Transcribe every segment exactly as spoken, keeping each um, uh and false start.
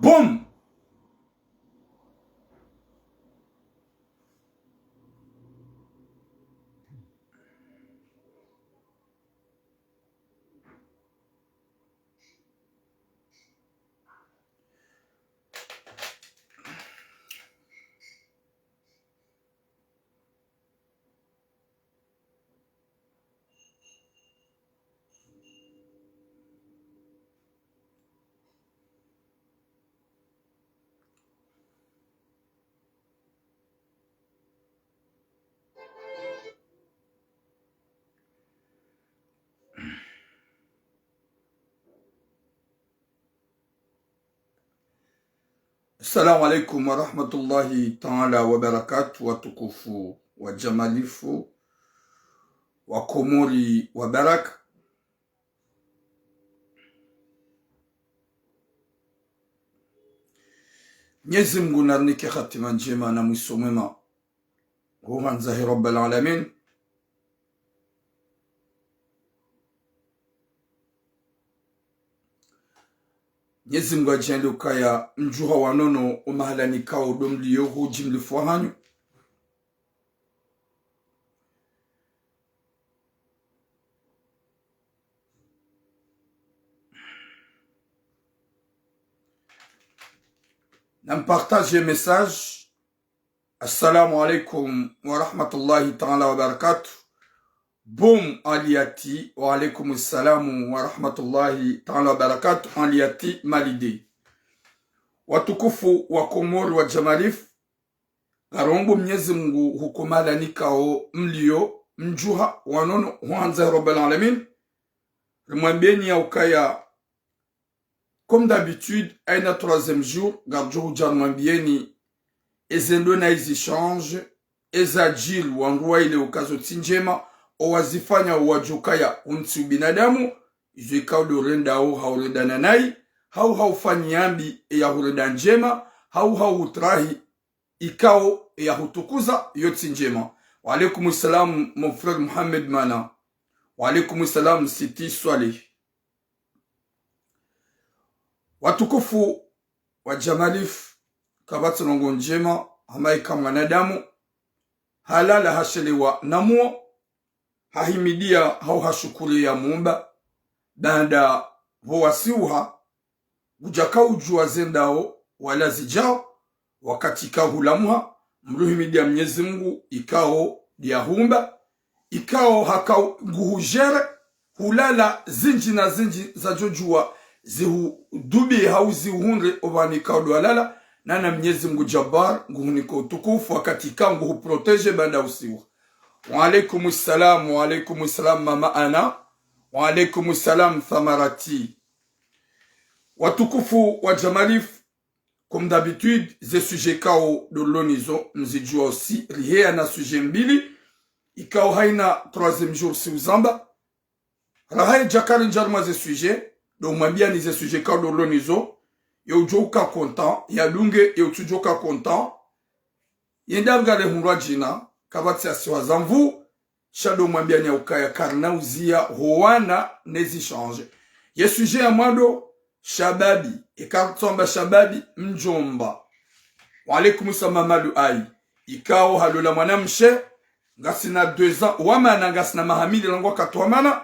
Boum. Assalamu alaikum wa rahmatullahi ta'ala wa barakatuh, watukufu, wajamalifu, wakomori wa baraka. Mnyezi Mngu narinike hatima ndjema na mwiso mwema. Huhandza he Rabbal Alamin. Mnyezi Mngu adjaanlie ukaya mdjuha wa nono omahala nikao ndo mlio hudjimlifu wahanyu. Nampartage message. Assalamu alaikum wa rahmatullahi ta'ala wa barakatuh. Boum Aliati, wa alaikum salamu wa rahmatullahi ta'ala wa barakatuh, Aliati Malide. Watukufu wa Komori wa Jamalif, ngarombo Mnyezi Mngu huko mahala nikao mlio, mdjuha wa nono, huhandza he Rabbal Alamin. Rimwambieni ya ukaya, comme d'habitude, haina troisième jour, ngaridjo hudja rimwambieni, eze ndrongoo na ezi échange, eza djiri wandru waile ukazo tsi ndjema, owazifanya owadjokaya untsi ubinadamu, izo ikao ndo urendao haurendana nayi, hau haufanyi yambi eya hurenda ndjema, hau hautrahi ikao eya hutukuza yo tsi ndjema. Wa alaikum salam, mon frère Mohamed Mana. Wa alaikum salam, Siti Swaleh. Watukufu wa Jamalif, kapvatsi ndrongoo ndjema hama ika mwanadamu halala hashelewa na muo, hahimidia hau hashukuri ya Muumba, baanda pvo wasiuha, ngudjaka udjua zendao wala zidjao, wakati ikao hulamuha, mruhimidia Mnyezi Mngu ikao ndiye yahumba, ikao hakao nguhudjere, hulala zindji na zindji zadjodjua zihudubi hau zihuhundre opvanu ikao ndo walala, nana Mnyezi Mngu Jabbar nguhunika utukufu wakati ikao nguhuprotégé baanda usiuha. Wa alaikum salam, wa alaikum salam, Mama Ana. Wa alaikum salam, Thamarati. Watukufu wa Jamalif, comme d'habitude, ze sujet ikao ndo rilo nazo, mzidjua aussi, rihea na sujet mbili, ikao haina troisième jour si uzamba. Raha ye djakari ndjaruma ze sujet, ndo mwambiani ze sujet ikao ndo rilo nazo, ye udjo uka content, yadunge, ye utsudjo uka content, yende angale hundrwa djina, kapvatsi asiwa za nvu, sha ndo mwambiani ya ukaya karina uzia howana nezi échange. Ye sujet ya mwando, shababi, eka tsamba shababi, mdjomba. Wa alaikum salam Malu Ayi. Ikao halola mwanamshe, ngasina deux ans, wamana ngasina maha mili rangu wakati wamana,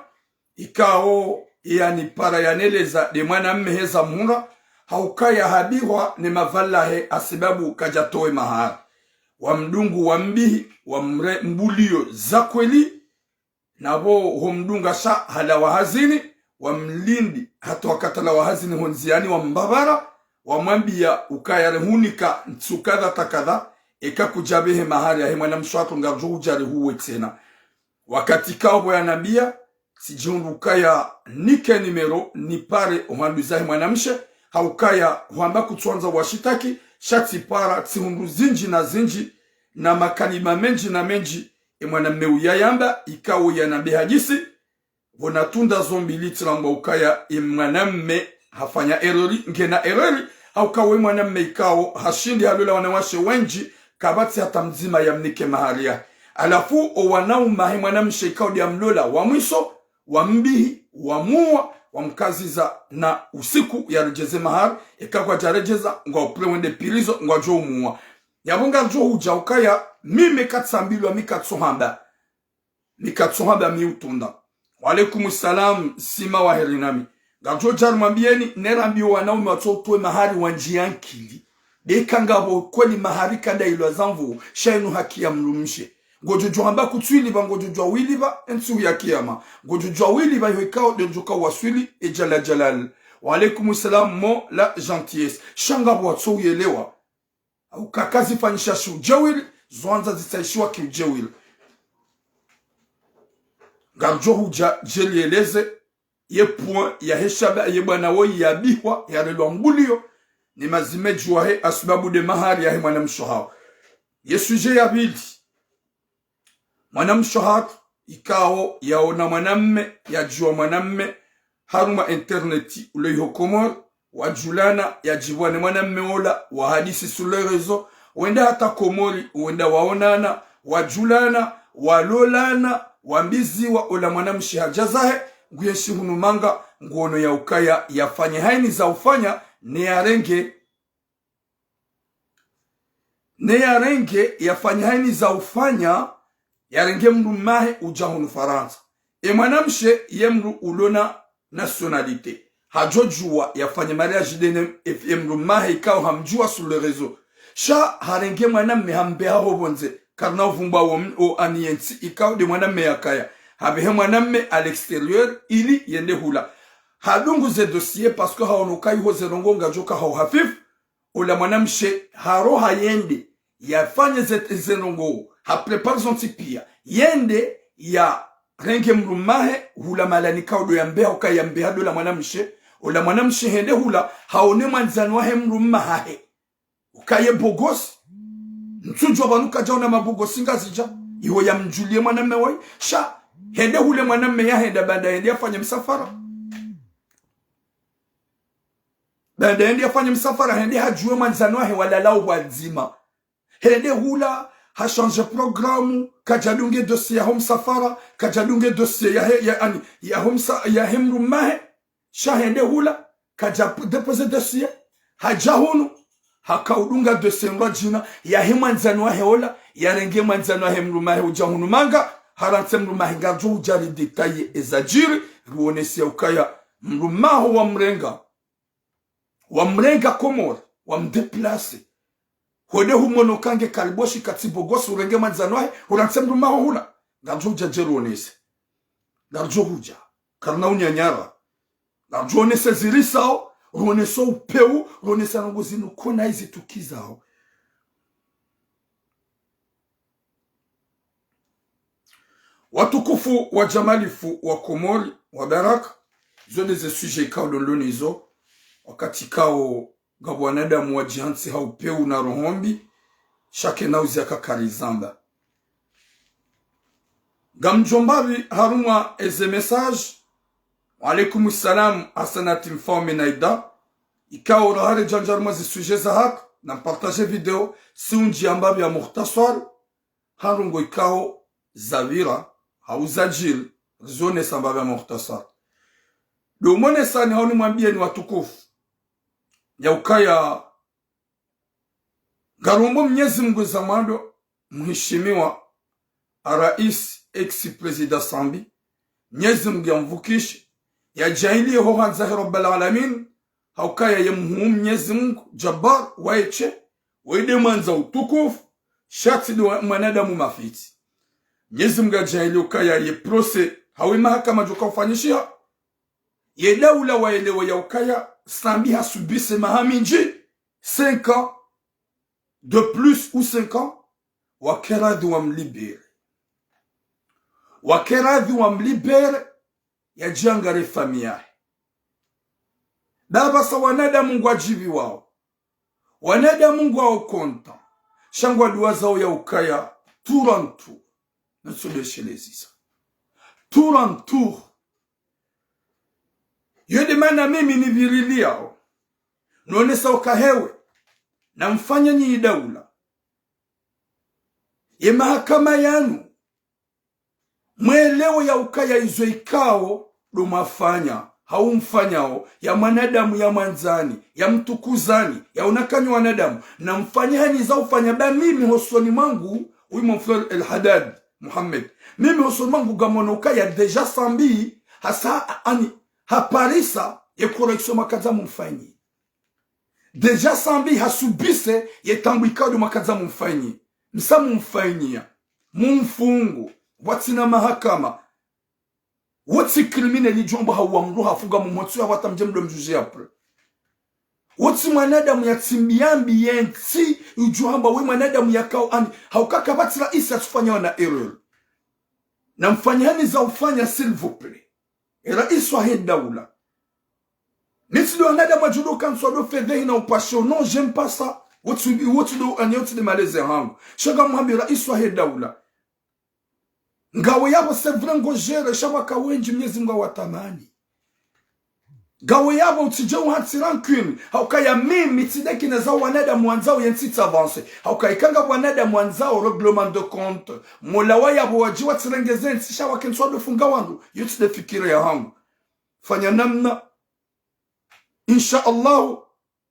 ikao yanipara yaneleza nde mwanamme heza mhundra, haukaya habihwa ne mavalahe hasibabu kadjatowe mahari. Wamdungu wambihi, wamre mbulio za kweli, na pvo homdunga sha halawa hazini, wamlindi hata wakati halawa hazini hondziani wambapvara, wamwambia ukaya rehunika ntsu kadha ta kadha, eka kudjabehe mahari yahe mwanamshe watru ngaridjo hudja rihuwe tsena. Wakati ikao pvo yanambia, tsidjihundru ukaya nike numéro, nipare ohandru zahe mwanamshe, haukaya hwamba kutsuandza washitaki, sha tsipara, tsihundru zindji na zindji, na makalima mendji na mendji, e mwanamme uya yamba, ikao yanambe hadisi, pvo natunda zo mbili tsilambwa ukaya e mwanamme hafanya erreur, ngena erreur, hauka we mwanamme ikao hashindi halola wanawashe wendji, kapvatsi hata mdzima yamnike mahari yahe. Halafu owanaume wahe mwanamshe ikao ndiye yamlola wa mwiso, wambihi, wamuwa, wamkaziza na usiku yaredjeze mahari, eka kwadjaredjeza, ngwao prêt wende prison, ngwadjo umuwa. Yapvo ngaridjo hudja ukaya, mi mi katsambilwa, mi katsohamba. Mi katsohamba mi utunda. Wa alaikum salam, Sima wa heri nami. Ngaridjo djari mwambiyeni, nerambiwa wanaume watso utowe mahari wandjiya nkili. Beka ngapvo kweli mahari kadailwa zamvu, sha inu haki ya mdrumshe. Ngodjo djuwa hamba kutsu ilipva, ngodjo djuwa wilipva, entsi ya kiyama. Ngodjo djuwa wilipva iho ikao, ndedjo ka waswili, e Jalla Jalal. Wa alaikum salam, mo la gentillesse. Sha ngapvo watso uyelewa. Au kaka zifanyisha shi udjewili, zo handza zitsaishiwa ki udjewili. Ngaridjo hudja djeli eleze, ye point yahe shaba, ye bwana woyi yabihwa, yarelwa mbuliyo, ni mazime djuwa he, hasibabu de mahari yahe mwanamshe hawo. Ye sujet ya pvili, mwanamshe hatru, ikao yaona mwanamme, yadjuwa mwanamme, harumwa internet, ulo iho Komori, wadjulana, yadjipvwa ne mwanamme ola, wahadisi sur les réseaux, wenda hata Komori, wenda waonana, wadjulana, walolana, wambiziwa, ola mwanamshe hadja zahe, nguyenshi hunu manga, nguono ya ukaya, yafanye haini za ufanya, ne yarenge ne yarenge, yafanye haini za ufanya, yarenge mdrumme wahe udja hunu Farantsa. E mwanamshe ye mdru ulo na nationalité. Hadjo djuwa yafanye mariage de ne, e, e mdrumme wahe ikao hamdjuwa sur les réseaux. Sha harenge mwanamme hambeha ho pvondze. Karina uvumbwa wo m-, o ani yentsi ikao de mwanamme yakaya. Habehe mwanamme à l'extérieur ili yende hula. Hadungu ze dossier parce que haono ka iho ze ndrongoo ngadjo ka hau hafifu. Ola mwanamshe haroha yende, yafanye ze, ze ndrongoo, haprépare zontsi pia, yende yarenge mdrumme wahe, hula mahalani ikao do yambeha, uka yambeha do la mwanamshe, ola mwanamshe hende hula, haone mwandzani wahe mdrumme wahahe. Uka ye bogosi, ntsudjuwa pvanu kadjaona mabogosi Ngazidja, iho yamdjuliye mwanamme woyi, sha, hende hule mwanamme yahenda baanda yende yafanye msafara. Baanda yende yafanye msafara, hende hadjuwe mwandzani wahe walalao pvwadzima. Hende hula, hachange programme, kadjadunge dossier yaho msafara, kadjadunge dossier yahe, ya, ani, yaho msa-, yahe mdrumme wahe. Sha hende hula, kadja p-, déposer dossier. Hadja hunu, hakaudunga dossier ndrwadjina, yahe mwandzani wahe ola, yarenge mwandzani wahe mdrumme wahe udja hunu manga, harantsi mdrumme wahe ngaridjo udja ri détailler ezadjiri, ruonese ya ukaya, mdrumme waho wamrenga. Wamrenga Komori, wamdéplacer. Hwende humono kange kaliboshi katsi bogosi urenge mwandzani wahe, hurantsi mdrumme waho hula. Ngaridjo hudja dje ruonese. Ngaridjo hudja. Karina unyanyara. Ngaridjo onese zirisao, ruonese upeu, ruonese ndrongoo zinu kona izitukizao. Watukufu wa djamalifu wa Komori wa baraka, zo nde ze sujet ikao lolo nizo, wakati ikao ngapvo wanadamu wadjihantsi ha upeu na roho mbi, sha kena uzi yaka karizamba. Ngamdjo mbapvi harumwa eze message, wa alaikum salam, Hasanati Mfaume Naida, ikao rahare djandja harumwa ze sujet za haka, na mpartage video, si undji yambapvi ya mukhtasar, ha ndrongoo ikao zapvira, hau zadjiri, rizonesa mbapvi ya mukhtasar. Do monesa ni hau nimwambiyeni watukufu, ya ukaya ngarombo Mnyezi Mungu za mwando, mheshimiwa, a rais ex-président Sambi, Mnyezi Mungu yamvukishe, yadjaanliye ho handza he Rabbal Alamin, ha ukaya ye mhuu Mnyezi Mungu, Jabbar, waye she, waye de mwandza utukufu, sha tsi de wa-, mwanadamu mafitsi. Mnyezi Mungu yadjaanliye ukaya ye procès, hau ye mahakama djoka ufanyishiha, ye daula waelewe ya ukaya, Sambi hasubise maha mindji, cinq ans, de plus ou cinq ans, wake radhi wamlibere. Wake radhi wamlibere, yadje yangare famille yahe. Daba sa wanadamu ngwadjipviwao. Wanadamu ngwao content. Sha ngwaduwazao ya ukaya, tour en tour. Ntsudeshelezisa. Tour en tour. Yo de mana mimi nipviriliyao. Nonesa uka hewe. Namfanye nyi daula. Ye mahakama yanu. Mwelewe ya ukaya izo ikao do mwafanya. au mfanyao, ya mwanadamu ya mwandzani, ya mtukuzani, ya unakanya wanadamu, na mfanye hanyi za ufanya ba mimi hosoni mwangu, oui mon frère El Haddad Mohamed. Mimi hosoni mwangu ngamwono ukaya déjà Sambi, hasa, ani, haparisa, ye correction makadza mumfanyi. Déjà Sambi hasubise ye taabu ikao makadza mumfanyi. Msa mumfanyiya. Mumfungu. Watsina mahakama. Wotsi criminel idjo amba hauwa mdru hafunga mumhotsi ya wata mdje mdo mjuger après. Wotsi mwanadamu ya tsimbiambi yentsi idjo amba we mwanadamu ya kao ani. Hauka kapvatsi raisi ya tsufanya wana erreur. Na mfanye hanyi za ufanya, s'il vous plaît. E raisi wahe daula. Mi tsi ndo wanadamu wadjo do kantswa do fedhehi na upasho. Non, j'aime pas ça. Wotsi, wotsi ndo, ani wotsi nde malezi hangu. Sha ngamhambi raisi wahe daula. Ngawe yapvo c'est vrai ngo gérer, sha pvwaka wendji Mnyezi Mngu awatamani. Ngawe yapvo utsidje uhantsi rancune. Hauka ya mimi tsidekine za wanadamu wandzao yentsi tsi avance. Hauka ikanga wanadamu wandzao règlement de compte. Mola wa yapvo wadji watsirengeze ntsi sha wakentswa do funga wandru. Yo tsi nde fikira ya hangu. Fanya namna. Insha Allahu.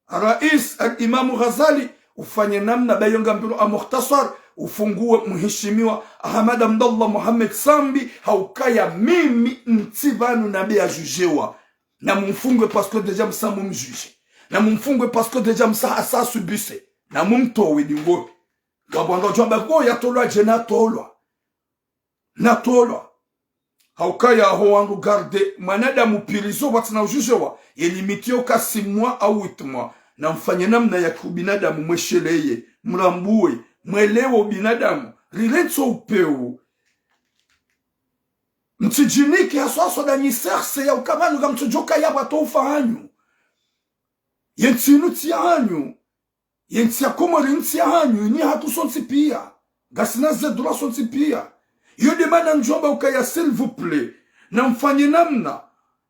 Rais al-Imamu Ghazali, ufanye namna ba yo ngambilo a mukhtasar, ufunguwe muhishimiwa Ahmad Abdallah Mohamed Sambi, hauka ya mimi ntsi pvanu nambe ya jugewa. Na mumfungue parce que déjà msa mumjuge. Na mumfungue parce que déjà msa hasa subise. Na mumtowe dingo. Wabwanga udjo amba ko yatolwa dje natolwa. Natolwa. Hauka ya ho wandru garde mwanadamu prison watsina ujugewa, ye limite yo ka six mois au huit mois. Na mfanye namna ya kiubinadamu mwesheleye, mrambuwe, mwelewe ubinadamu, rilentso upeu. Mtsidjinike haswaswa da nyi serse ya uka pvanu ngamtsudjoka ya pvwato ufa hanyu. Yentsi inu tsi ya hanyu. Yentsi ya Komori ntsi ya hanyu, ni hatru sontsi pia. Ngasina ze droit sontsi pia. Yo nde mana ndjo amba ukaya, s'il vous plaît, na mfanye namna,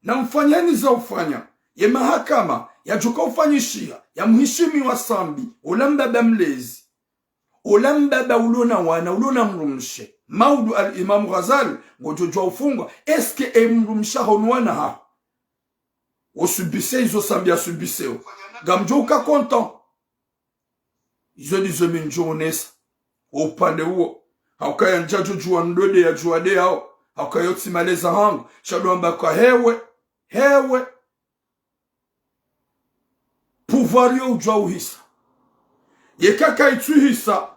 na mfanye hanyi za ufanya. Ye mahakama, yadjoka ufanyishiha, ya muhishimiwa Sambi, ola mbaba mlezi. Ola mbaba ulo na wana, ulo na mdrumshe. Maudu al-Imamu Ghazali, ngodjo djuwa ufungwa, est-ce que e mdrumshe haho no wana haho? Usubise izo Sambi asubiseo. Ngamdjo uka content. Izo ndizo mi ndjo onesa. Upande uwo. Hauka ya ndjadjo djuwa ndode ya djuwa de yao. Hauka yo tsi malezi hangu. Sha ndo amba ka hewe. Hewe. Pouvoir yo udjuwa uhisa. Yeka kaitsuhisa.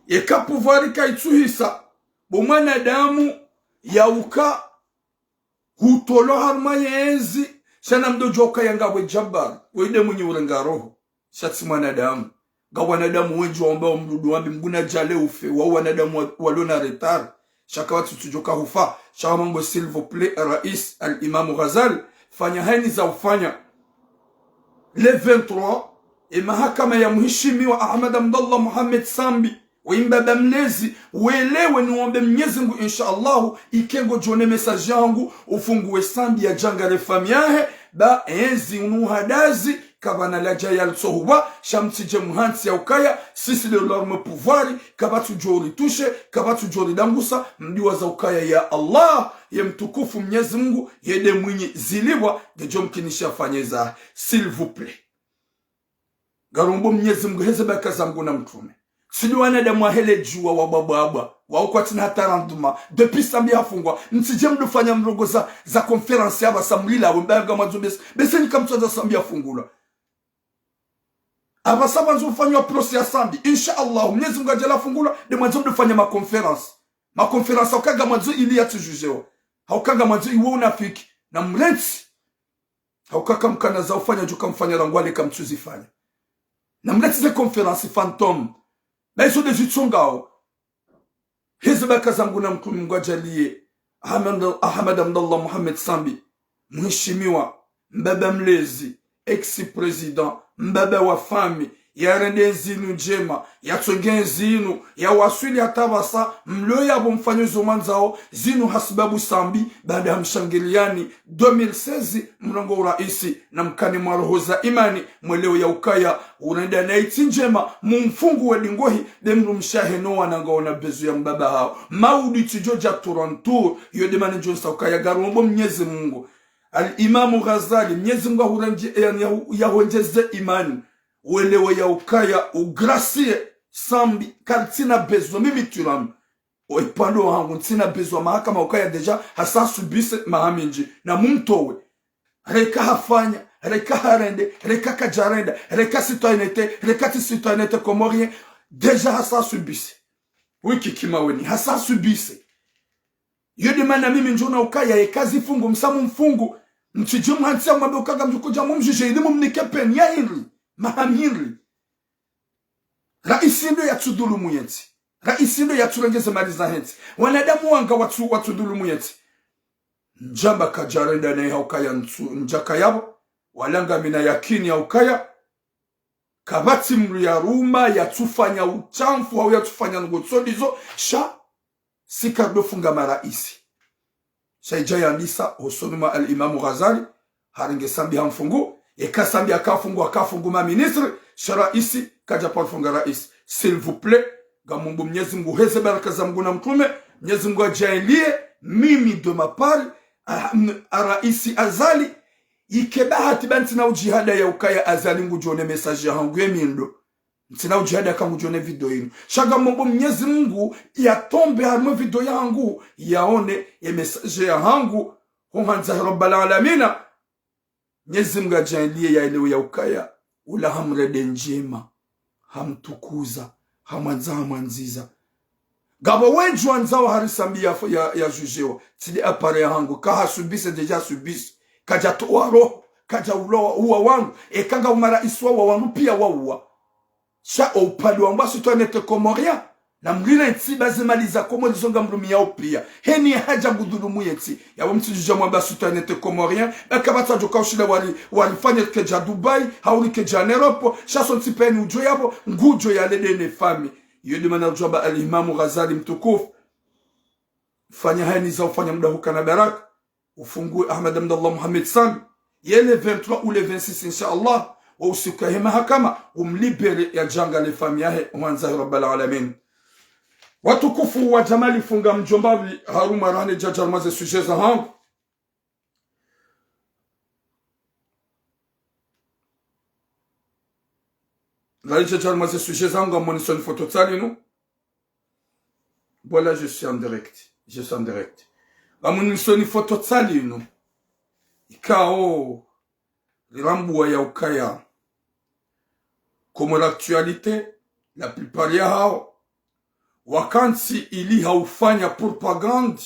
Yeka pouvoir kaitsuhisa. Bo mwanadamu ya uka hutolwa harumwa yezi, sha namdodjuwa ukaya ngawe jabbar, we nde mwinyi urenga roho, sha tsi mwanadamu. Nga wanadamu wendji waombao mdru dua wambi Mngu nadjaanlie ufe, wa wanadamu wa, walo na retard, sha kapvatsi utsudjoka hufa, sha wamambo, s'il vous plaît, Rais al-Imamu Ghazali, fanya hanyi za ufanya. Le vingt-trois, e mahakama ya muhishimiwa Ahmad Abdallah Mohamed Sambi, we mbaba mlezi, welewe niwombe Mnyezi Mngu, insha Allahu, ike ngodjo one message yangu, ufunguwe Sambi ya djangare famiyi yahe, ba enzi unu hadazi, kapvana ladja yalitsohuwa, sha mtsidje muhantsi ya ukaya, sisi de l'orme pouvoir, kapvatsu djo uritouché, kapvatsu djo uridangusa, mdiwa za ukaya ya Allah, ye mtukufu Mnyezi Mngu, ye nde mwinyi zilipvwa, ngedjo mkinisha fanyeza, s'il vous plaît. Ngarombo Mnyezi Mngu heze baraka za Mngu na mtrume. Tsi ndo wanadamu wahele djuwa wa bwabwabwa, wa ukwatsina hata rendement. Depuis Sambi hafungwa, mtsidje mdofanya mrongo za, za conférence ya pvasa mlila, we mbaga mwandzo bese, bese nyi kamtsandza Sambi hafungulwa. Apvasa pvwandzo ufanywa procès ya Sambi, insha Allah, Mnyezi Mngu adjala hafungulwa, nde mwandzo mdofanya ma conférence. Ma conférence, hauka ngamwandzo ili yatsi jugewa. Hauka ngamwandzo iwo unafiki, na mrentsi. Hauka kamkana za ufanya djo kamfanya rangu ale kamtsuzifanya. Na mleti ze conférence fantôme. Ba izo nde zitsongao. Heze baraka za Mngu na mtrume, Mngu adjaanlie Ahmad, Ahmad Abdallah Mohamed Sambi, muhishimiwa, mbaba mlezi, ex-président, mbaba wa famiyi, yarende nzi inu ndjema, yatsonge nzi inu, yawaswili hata pvasa, mlo yapvo mfanyo zo mwandzao, zinu hasibabu Sambi, baada hamshangiliyani, deux mille seize, mrongo uraisi, na mkane mwa roho za imani, mwelewe ya ukaya, urenda na itsi ndjema, mumfunguwe dingohi, nde mdrumshe wahe no wana ngwaona besoin ya mbaba hawo. Maudit tsidjo dja tour en tour, yo nde mana ndjo nsa ukaya ngarombo Mnyezi Mngu. Al-Imamu Ghazali, Mnyezi Mungu ahurendje, ya, ya, yahwendjeze imani. Welewe ya ukaya, ugracie, Sambi, karitsina besoin, mimi Thuram. Oipvandre wahangu, ntsina besoin mahakama ukaya déjà, hasa subisse maha mindji, na mumtowe. Reka hafanya, reka harende, reka kadjarenda, reka citoyenneté, reka tsi citoyenneté comorien, déjà hasa subisse. Wiki kimaweni, hasa subisse. Yo de mana mimi ndjona ukaya, eka zifungu, msamu mfungu, mtsidji mhantsi ya mwambe ukaga mdjukudja mumdjudje, ili mumnike peine ya hindri, maha mhindri. Raisi ndo yatsudhulumu yentsi. Raisi ndo yatsurengeze mali za hentsi. Wanadamu wanga watsu, watsudhulumu yentsi. Ndjamba kadjarenda naye ha ukaya ntsu, ndjaka yapvo, wala ngamina yakini ya ukaya, kapvatsi mdru yaruma, yatsufanya utshamfu, hau yatsufanya ndrongo tsi ndizo, sha, si kardo funga maraisi. Sha idja yandisa, hosoni mwa Al-Imamu Ghazali, harenge Sambi hamfungu, eka Sambi akafungu, akafungu maministre, sha raisi, kadja paro funga raisi. S'il vous plaît, ngamombo Mnyezi Mungu, heze baraka za Mungu na mtrume, Mnyezi Mungu adjaanlie, mimi de ma part, a, m, a raisi Azali, ike bahati ba ntsina udjihada ya ukaya Azali ngudjo one message yahangu ye mindo. Ntsina udjihada ka ngudjo one video yinu. Sha ngamombo Mnyezi Mungu yatombe harimwa video yahangu, yaone ye message yahangu, ho handza he Rabbal Alamina. Mnyezi Mungu adjaanlie yaelewe ya ukaya, ula hamrende ndjema, hamtukuza, hamwandza, hamwandziza. Ngapvo wendji wandzao hari Sambi ya, ya, yadjudjewa, tsi de appareil yahangu, ka ha subisse déjà subisse, kadja towa roho, kadja ulowa, uwa wandru, eka ngapvo maraisi wa, wa wandru pia wauwa. Sha o upvandre wangu wa citoyenneté comorien, na mlile ntsi ba ze mali za Komori zo ngamrumiyao pia. Heni hadja ngudhulumu yentsi. Yapvo mtsidjudja mwamba citoyenneté comorien, ba kapvatsi wadjo kaushinda wari, warifanye rike dja Dubai, hau rike dja en Europe, sha sontsi peni udjo yapvo, ngudjo yalele ne famille. Iyo de mana udjo amba Al-Imamu Ghazali mtukufu. Fanya hayina za ufanya muda hukana baraka. Ufungue Ahmed Abdallah Mohamed Sambi. Ye le vingt-trois ou le vingt-six, insha Allah, wa usiku yahe mahakama, umlibere yadje angalie famille yahe, hwandza he Rabbal Alamin. Watukufu wa Jamali Funga Mdjomba pvi, harumwa rahane djadja harumwa ze sujet zahangu. Rahane djadja harumwa ze sujet zahangu, ngamonisoni foto tsalinu. Voilà, je suis en direct. Je suis en direct. Ngamonisoni foto tsalinu. Ikao, rirambuwa ya ukaya. Comores Actualité, la plupart yahao, wakantsi ili haufanya propagande,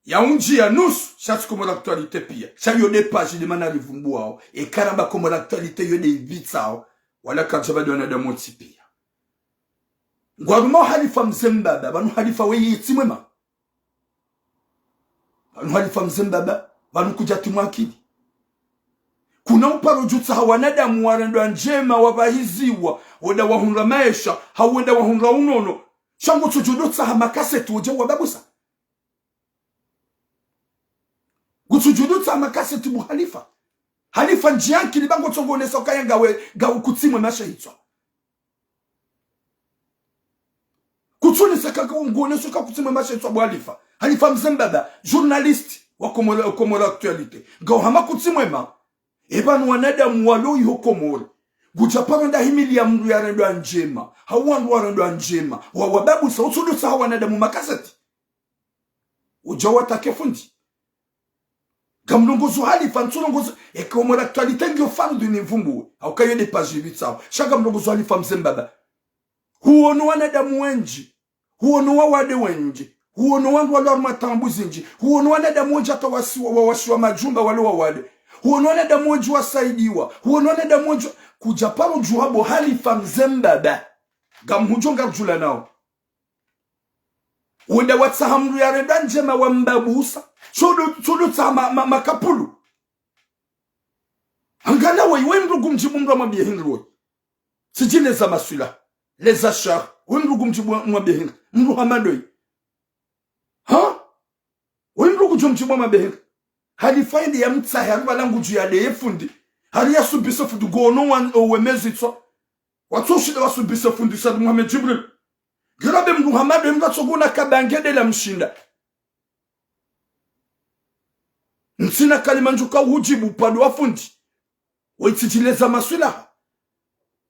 ya undji ya nusu, sha tsi Comores Actualité pia. Sha yo de page de mana rivumbuwao. Eka ramba Comores Actualité yo de ivitsao. Wala kadja badi wanadamu wontsi pia. Ngwarumao Halifa Mze Mbaba, pvanu Halifa weye tsi mwema. Pvanu Halifa Mze Mbaba, pvanu kudja timu akili. Kuna uparo djutsaha wanadamu warendwa ndjema, wapvahiziwa, wenda wahundra maesha, hau wenda wahundra unono. Sha ngutsudjo dotsaha makaseti wodje wababusa. Ngutsudjo dotsaha makaseti bo Halifa. Halifa ndji ankili ba ngotsongonesa ukaya ngawe, ngawe kutsi mwema sha hitswa. Kutsunisa kaka ungonesa uka kutsi mwema sha hitswa bo Halifa. Halifa Mze Mbaba, journaliste wa Comores, Comores Actualité. Ngau hama kutsi mwema. Eba ni wanadamu walo iho Komori. Ngudja paro ndahimili ya mdru yarendwa ndjema. Hau wandru warendwa ndjema. Wa, wababusa, utsudotsaha wanadamu makaseti. Udja watake fundi. Ngamlongozo Halifa, ntsulongozo, eka Comores Actualité ngiyo fardhu nivumbuwe. Hauka yo de page ivitsao. Sha ngamlongozo Halifa Mze Mbaba. Huono wanadamu wendji. Huono wawade wendji. Huono wandru walo harumwa taabu zindji. Huono wanadamu wendji hata wasiwa, wawashiwa majumba wale wawade. Huono wanadamu wendji wasaidiwa. Huono wanadamu wendji wa-, kudja paro djuwa bo Halifa Mze Mbaba. Ngamhudjo ngarudjulanao. Wenda watsaha mdru yarendwa ndjema wambabusa. Tsodo, tsodo tsaha ma, ma, makapulu. Angala we, we mdru ngumdjibu mdru amwambie hindri we. Tsidji leza maswila. Leza shar. We mdru ngumdjibu mwambie hindri. Mdru hama ndoyi. Ha? We mdru ngudjo mdjibu mwambie hindri. Halifa ende yamtsahe, hari pvala ngudjo yade ye fundi. Hari yasubise fundi ngono wan, owe mezitswa. Watso ushinda wasubise fundi Said Mohamed Djibril. Ngirabe mdru hama ndoyi mdru atsongona kabange de la mshinda. Ntsina kalima ndjuka uhudjibu upande wa fundi. Wetsi djileza maswilaha.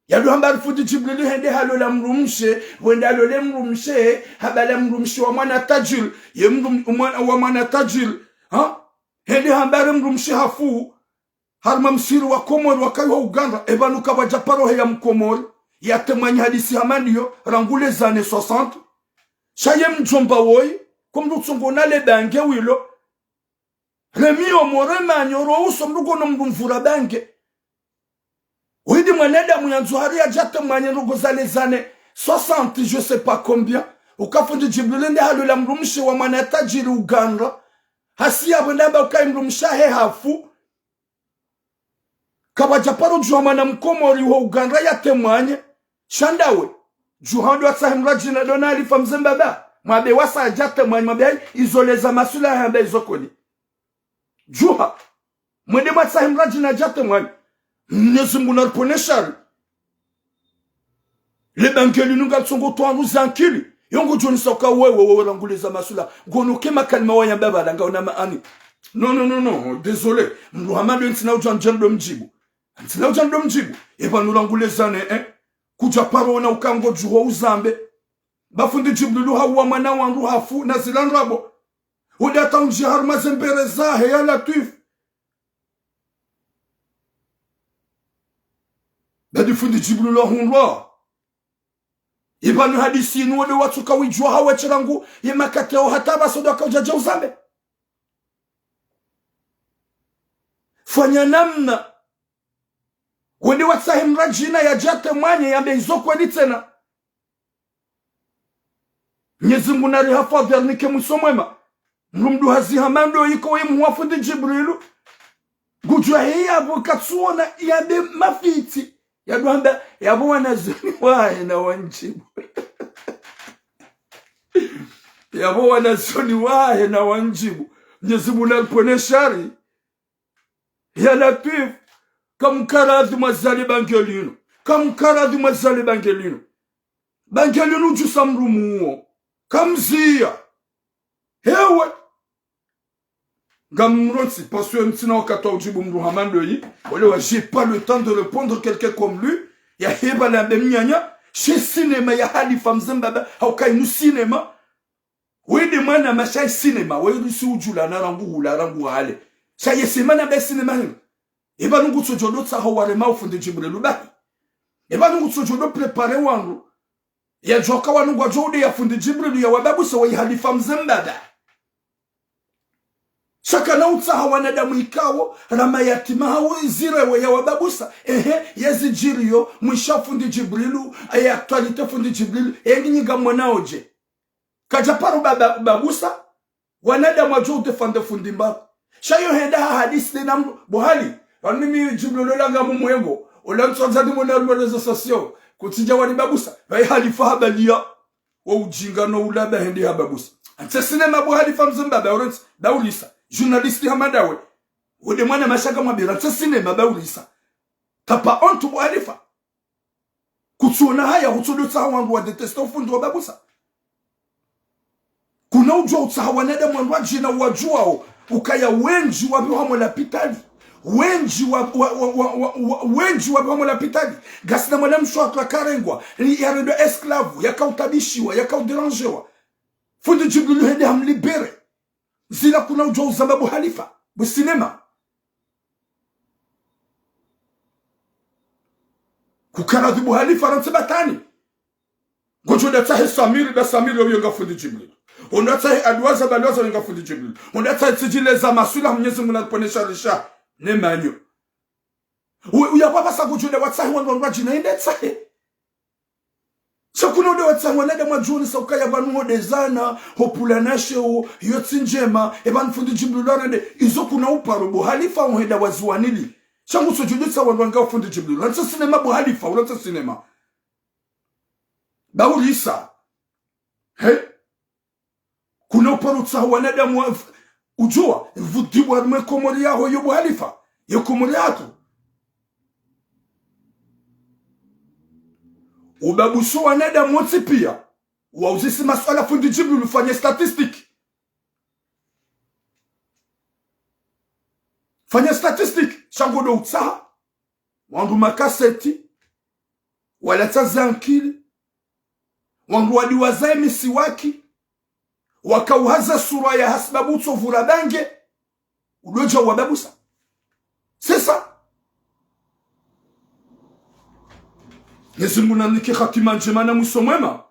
Yado hamba ari fundi Djibrilu hende halola mdrumshe, wende halole mdrumshe, habala mdrumshe wa mwana tajiri, ye mdrum-, mwana, wa mwana tajiri, ha? Hende hamba ari mdrumshe hafu, harumwa msihiri wa Komori wakayi wa Uganda, epvanu kapvadja paro heya Mkomori, yatemwanyi hadisi hama ndiyo, rangu les années soixante. Sha ye mdjomba woyi, ko mdru tsongo na le bange wilo, remi yo more manyo ro uso mdru kono mdru mvura bange. Widi mwanadamu yandzo hari yadja temwanye ndrongo za les années soixante, je sais pas combien. Uka fundi Djibrilu nde halola mdrumshe wa mwana tajiri Uganda. Hasi yapvo ndamba ukayi mdrumshe wahe hafu. Kapvadja paro djuwa mwana Mkomori ho Uganda yatemwanye. Sha ndawe. Djuha ndo watsahe mradjina ndo na Halifa Mze Mbaba. Mwambe wasa yadja temwanye, mwambe ayi, izo leza maswilaha hamba izo kweli. Djuha. Mwende mwatsahe mradjina yadja temwanye. Mnyezi Mungu naripvonese shari. Le bange linu ngalitsongo twanuza ankili. Yo ngodjo nisa uka wewe, wewe rangu leza maswilaha. Ngono ke makalima wayamba pvala ngayo na maana. Non, non, non, non. Désolé. Mdru hama ndo ntsina udja ndjendo mdjibu. Ntsina udja ndo mdjibu. Epvanu rangu les années, eh. Kudja paro ona uka ngodjuho uzambe. Ba fundi Djibrilu hauwa mwana wandru hafu na zila ndrabo. Wende hata undji harumwa ze mbere zahe ya Latwif. Badi fundi Djibrilu ahundrwa. Ipvanu hadisi inu wende watsuka widjuwa hawa shirangu ye makati yawo hata pvasa ndo waka udja dja uzambe. Fanya namna. Wende watsahe mradjina yadja temwanye yambe izo kweli tsena. Mnyezi Mungu narihafadhwi yarinike mwiso mwema. Mdru mdru hazi hama ndo yiko ye mhuwa fundi Djibrilu. Ngudjuwa he yapvo katsuona yambe mafitsi. Yado hamba, yapvo wanazioni wahe na wandjibu. Yapvo wanazioni wahe na wandjibu. Mnyezi Mungu naripvonese shari. Ya Latwif, kamkaradhi mwazale bange linu. Kamkaradhi mwazale bange linu. Bange linu udjusa mdru muwo. Kamziya. Hewe. Ngamrontsi, parce que ntsina wakati wa udjibu mdru hama ndoyi. Wale wa, j'ai pas le temps de répondre quelqu'un comme lui. Ya heba la mbe mnyanya. She cinéma ya Halifa Mze Mbaba. Hauka inu cinéma. Wende mwana masha cinéma, wewe si udjula na rangu hula rangu hale. Sha ye sema na be cinéma hino. Epvanu ngutsodjo ndo tsaha warema o fundi Djibrilu bahi. Epvanu ngutsodjo ndo préparer wandru. Yadjoka wanu ngwadjo ude ya fundi Djibrilu ya wababusa wa yi Halifa Mze Mbaba. Sha kana utsaha wanadamu ikawo, rama yatima hawo izirewe ya wababusa. Ehe, yezi djiriyo, mwisha fundi Djibrilu, ye actualité fundi Djibrilu, ye nginyi ngamwona odje. Kadja paro baba, babusa, wanadamu wadjo udéfendre fundi mbaru. Sha yo henda ha hadisi de na mdru, bo Hali, wanu mimi Djibrilu ola ngamu mwengo, ola ntsondza ni mona rume réseaux sociaux, kutsidja wani babusa, bayi Halifa habaliya, wo udjinga no ulaba hende ha babusa. Ntse cinéma bo Halifa Mze Mbaba, orentsi, daulisa, journaliste hama ndawe, wende mwana masha ngamwambira, ntse cinéma, daulisa. T'as pas honte bo Halifa. Kutsuona haya, kutsudo tsaha wandru wa détester ufundi wa babusa. Kuna udjuwa utsaha wanadamu wandru wadjina wadjuwao, ukaya wendji wapvihwa mo lapitali. Wendji wa, wa, wendji wapvihwa mo lapitali. Ngasina mwana mshe watru yakarengwa, yarendwa esclave, yakautabishiwa, yakauderangewa. Fundi Djibrilu hende hamlibérer. Zila kuna udjuwa uzamba bo Halifa, bo cinéma. Kukaradhi bo Halifa rantsi batani. Ngodjo nda tsahe Samiri, nda Samiri yo nga fundi Djibrilu. Onda tsahe Adwaza, ba Adwaza yo nga fundi Djibrilu. Onda tsahe tsidjile za maswila Mnyezi Mungu na kuponesha risha. Ne manyo. U, uya baba sa ngodjo nda watsahe wandru wandru wadjina, ende tsahe. Sha kuna ude watsaha wanadamu wadjoni sa ukaya pvanu ho dezana, ho pvulana sheo, yo tsi ndjema, epvanu fundi Djibrilu arende, izo kuna uparo bo Halifa uhenda waziwanili. Sha ngutsodjo ndo tsaha wandru wanga fundi Djibrilu. Rantsi cinéma bo Halifa, urantsi cinéma. Daulisa. He? Kuna uparo tsaha wanadamu wa, udjuwa, pvudibwa harumwa ye Komori yaho yo bo Halifa, ye Komori yahatru. Ubabuso wanadamu wontsi piya, wauzisi maswala fundi Djibrilu ufanye statistique. Sha ngodjo utsaha wandru makaseti, walatsa zankili, wandru wadiwaza ye misiwaki, wakauhaza sura ya hasibabu utsovura bange, udodja wababusa. C'est ça. Mwenyezi Mungu nanike hatima ndjema na mwiso mwema.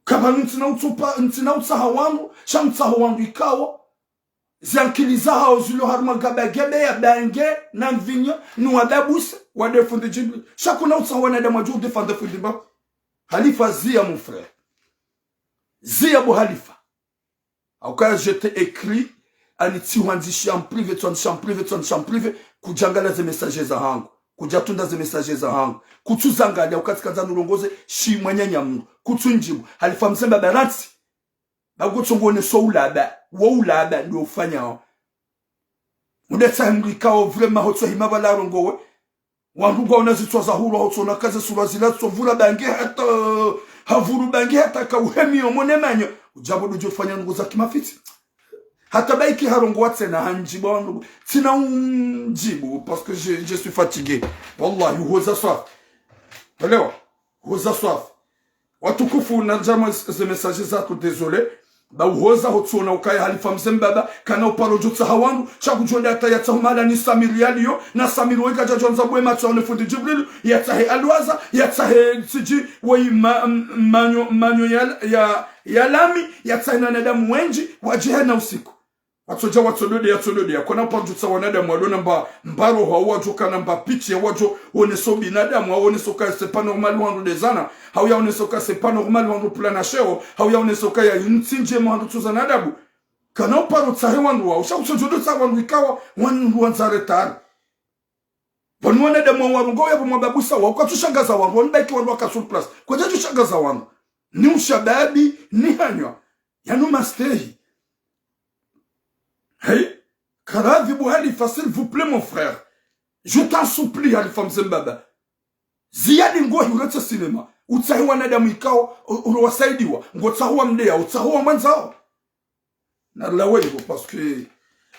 Kapvanu ntsina utsopa, ntsina utsaha wandru, sha mtsaho wandru ikao zankili zahao zilo harumwa gabagaba ya bange na mvinyo, nuwababuse, wade fundi Djibril. Sha kuna utsaha wanadamu wadjo défendre fundi ba. Halifa, ziya, mon frère. Ziya bo Halifa. Hauka je t'ai écrit, ani tsihwandzishiya en privé, tsihwandzishiya en privé, tsihwandzishiya en privé, kudjangalia ze message zahangu, kudjatunda ze message zahangu, kutsuzangalia, hauka tsikandza nilongoze, shi mwananya mndru, kutsundjibu. Halifa Mze Mbaba, rantsi. Ba kutso ngone so ulaba, wo ulaba ndo ufanyao. Ude tsahe mndru ikao vraiment hotso hima bala rongowe. Wandru ngwaona zitswa zahulwa, hotso na kaze sura zila, tsovura bange hata, havuru bange hata kauhemi yo mone manya. Udjabo dudjo fanya ndrongo za kimafitsi. Hata baiki harongowa tsena handjibu wandru. Tsina undjibu, parce que je, je suis fatigué. Wallahi, uhoza swafi. Elewa, uhoza swafi. Watukufu, nandjama ze message zatru, désolé. Ba uhoza, hotsuona ukaya Halifa Mze Mbaba kana uparo djotsaha wandru, sha kudjonda hata yatsahu mahala ni Samir yaliyo, na Samir wo ikadja djwandza bwe matso yaone fundi Djibril, yatsahe alwaza, yatsahe tsidji, woyi ma-, m-, manyo, manyo ya, ya, ya lami, yatsahe na wanadamu wendji, wadjihe na usiku. Watsodja, watsodode, yatsodode, yakona uparo djotsaha wanadamu, wadona mba, mba roho, hau wadjokana mba pitsi, hau wadjo, oneso binadamu, hau oneso ka c'est pas normal wandru dezana, hau ya oneso ka c'est pas normal wandru pulana sheo, hau ya oneso ka ya ntsi ndjema wandru tsuzana adabu. Kana uparo tsahe wandru wao, sha kutsodjo dotsaha wandru ikao, wandru wandza retard. Pvanu wanadamu wa warongowa yapvo mwababusa wao, kwatsushangaza wandru, wanu baiki wandru waka sur place. Kwadjatsushangaza wandru. Ni ushababi, ni hanywa. Yanu mastehi. Hey, karadhi bo Halifa, s'il vous plaît, mon frère. Je t'en supplie, Halifa Mze Mbaba. Ziya ni ngohi, uretsa cinéma. Utsahe wanadamu ikao, u-, ulo wasaidiwa. Ngotsaho wa mleya, utsaho wa mwandzao. Narilawe hivyo, parce que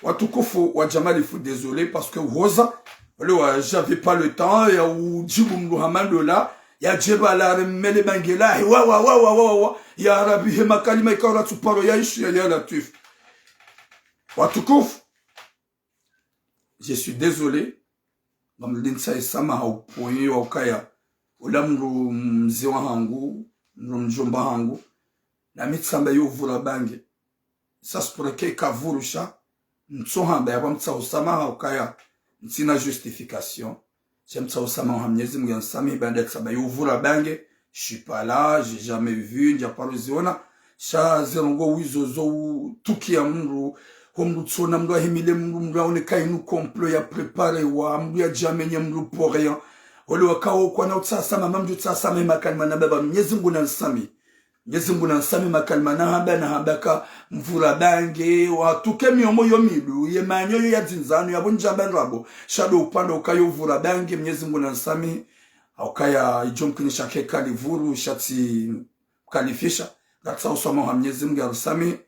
watukufu wa Jamalifu, désolé, parce que uhoza, wale wa, j'avais pas le temps, ya udjibu mndru hama ndola, ya djeba la remele bange lahe, wa, wa, wa. Ya Rabbi, he makalima ikao ratsuparo ya ishi, ya, ya Latwif. Watukufu, je suis désolé. Ngamlintsa isamaha uponye wa ukaya. Ula mndru mze wahangu, mndru mdjomba hangu. Na mi tsamba yo uvura bange. Ça se pourrait que kavuru sha. Ntso hamba yapvo mtsaho samaha ukaya. Ntsina justification. Sha mtsaho samaha ha Mnyezi Mungu ya nsamihi baanda tsamba yo uvura bange. Je suis pas là, j'ai jamais vu, ndja paro ziona. Sha ze ndrongo wizo zo utukia mndru, ho mndru tsona mndru ahimile mndru, mndru aone ka inu complot ya préparé wa, mndru ya djamenye mndru pour rien. Ole wakao kwana utsaha samaha, mamdjo utsaha samaha, makalima na baba, Mnyezi Mungu na nsamihi. Mnyezi Mungu na nsamihi, makalima na hamba, na hamba ka mvura bange, watuke mihomo yo midu, ye manyo yo ya dzindzano, yapvo ndjamba ndrabo, sha ndo upande ukayo uvura bange, Mnyezi Mungu na nsamihi, haukaya idjo mkinisha ke kalivuru, sha tsi kalifisha, ngatsaho swamaha ha Mnyezi Mungu ya rusamihi,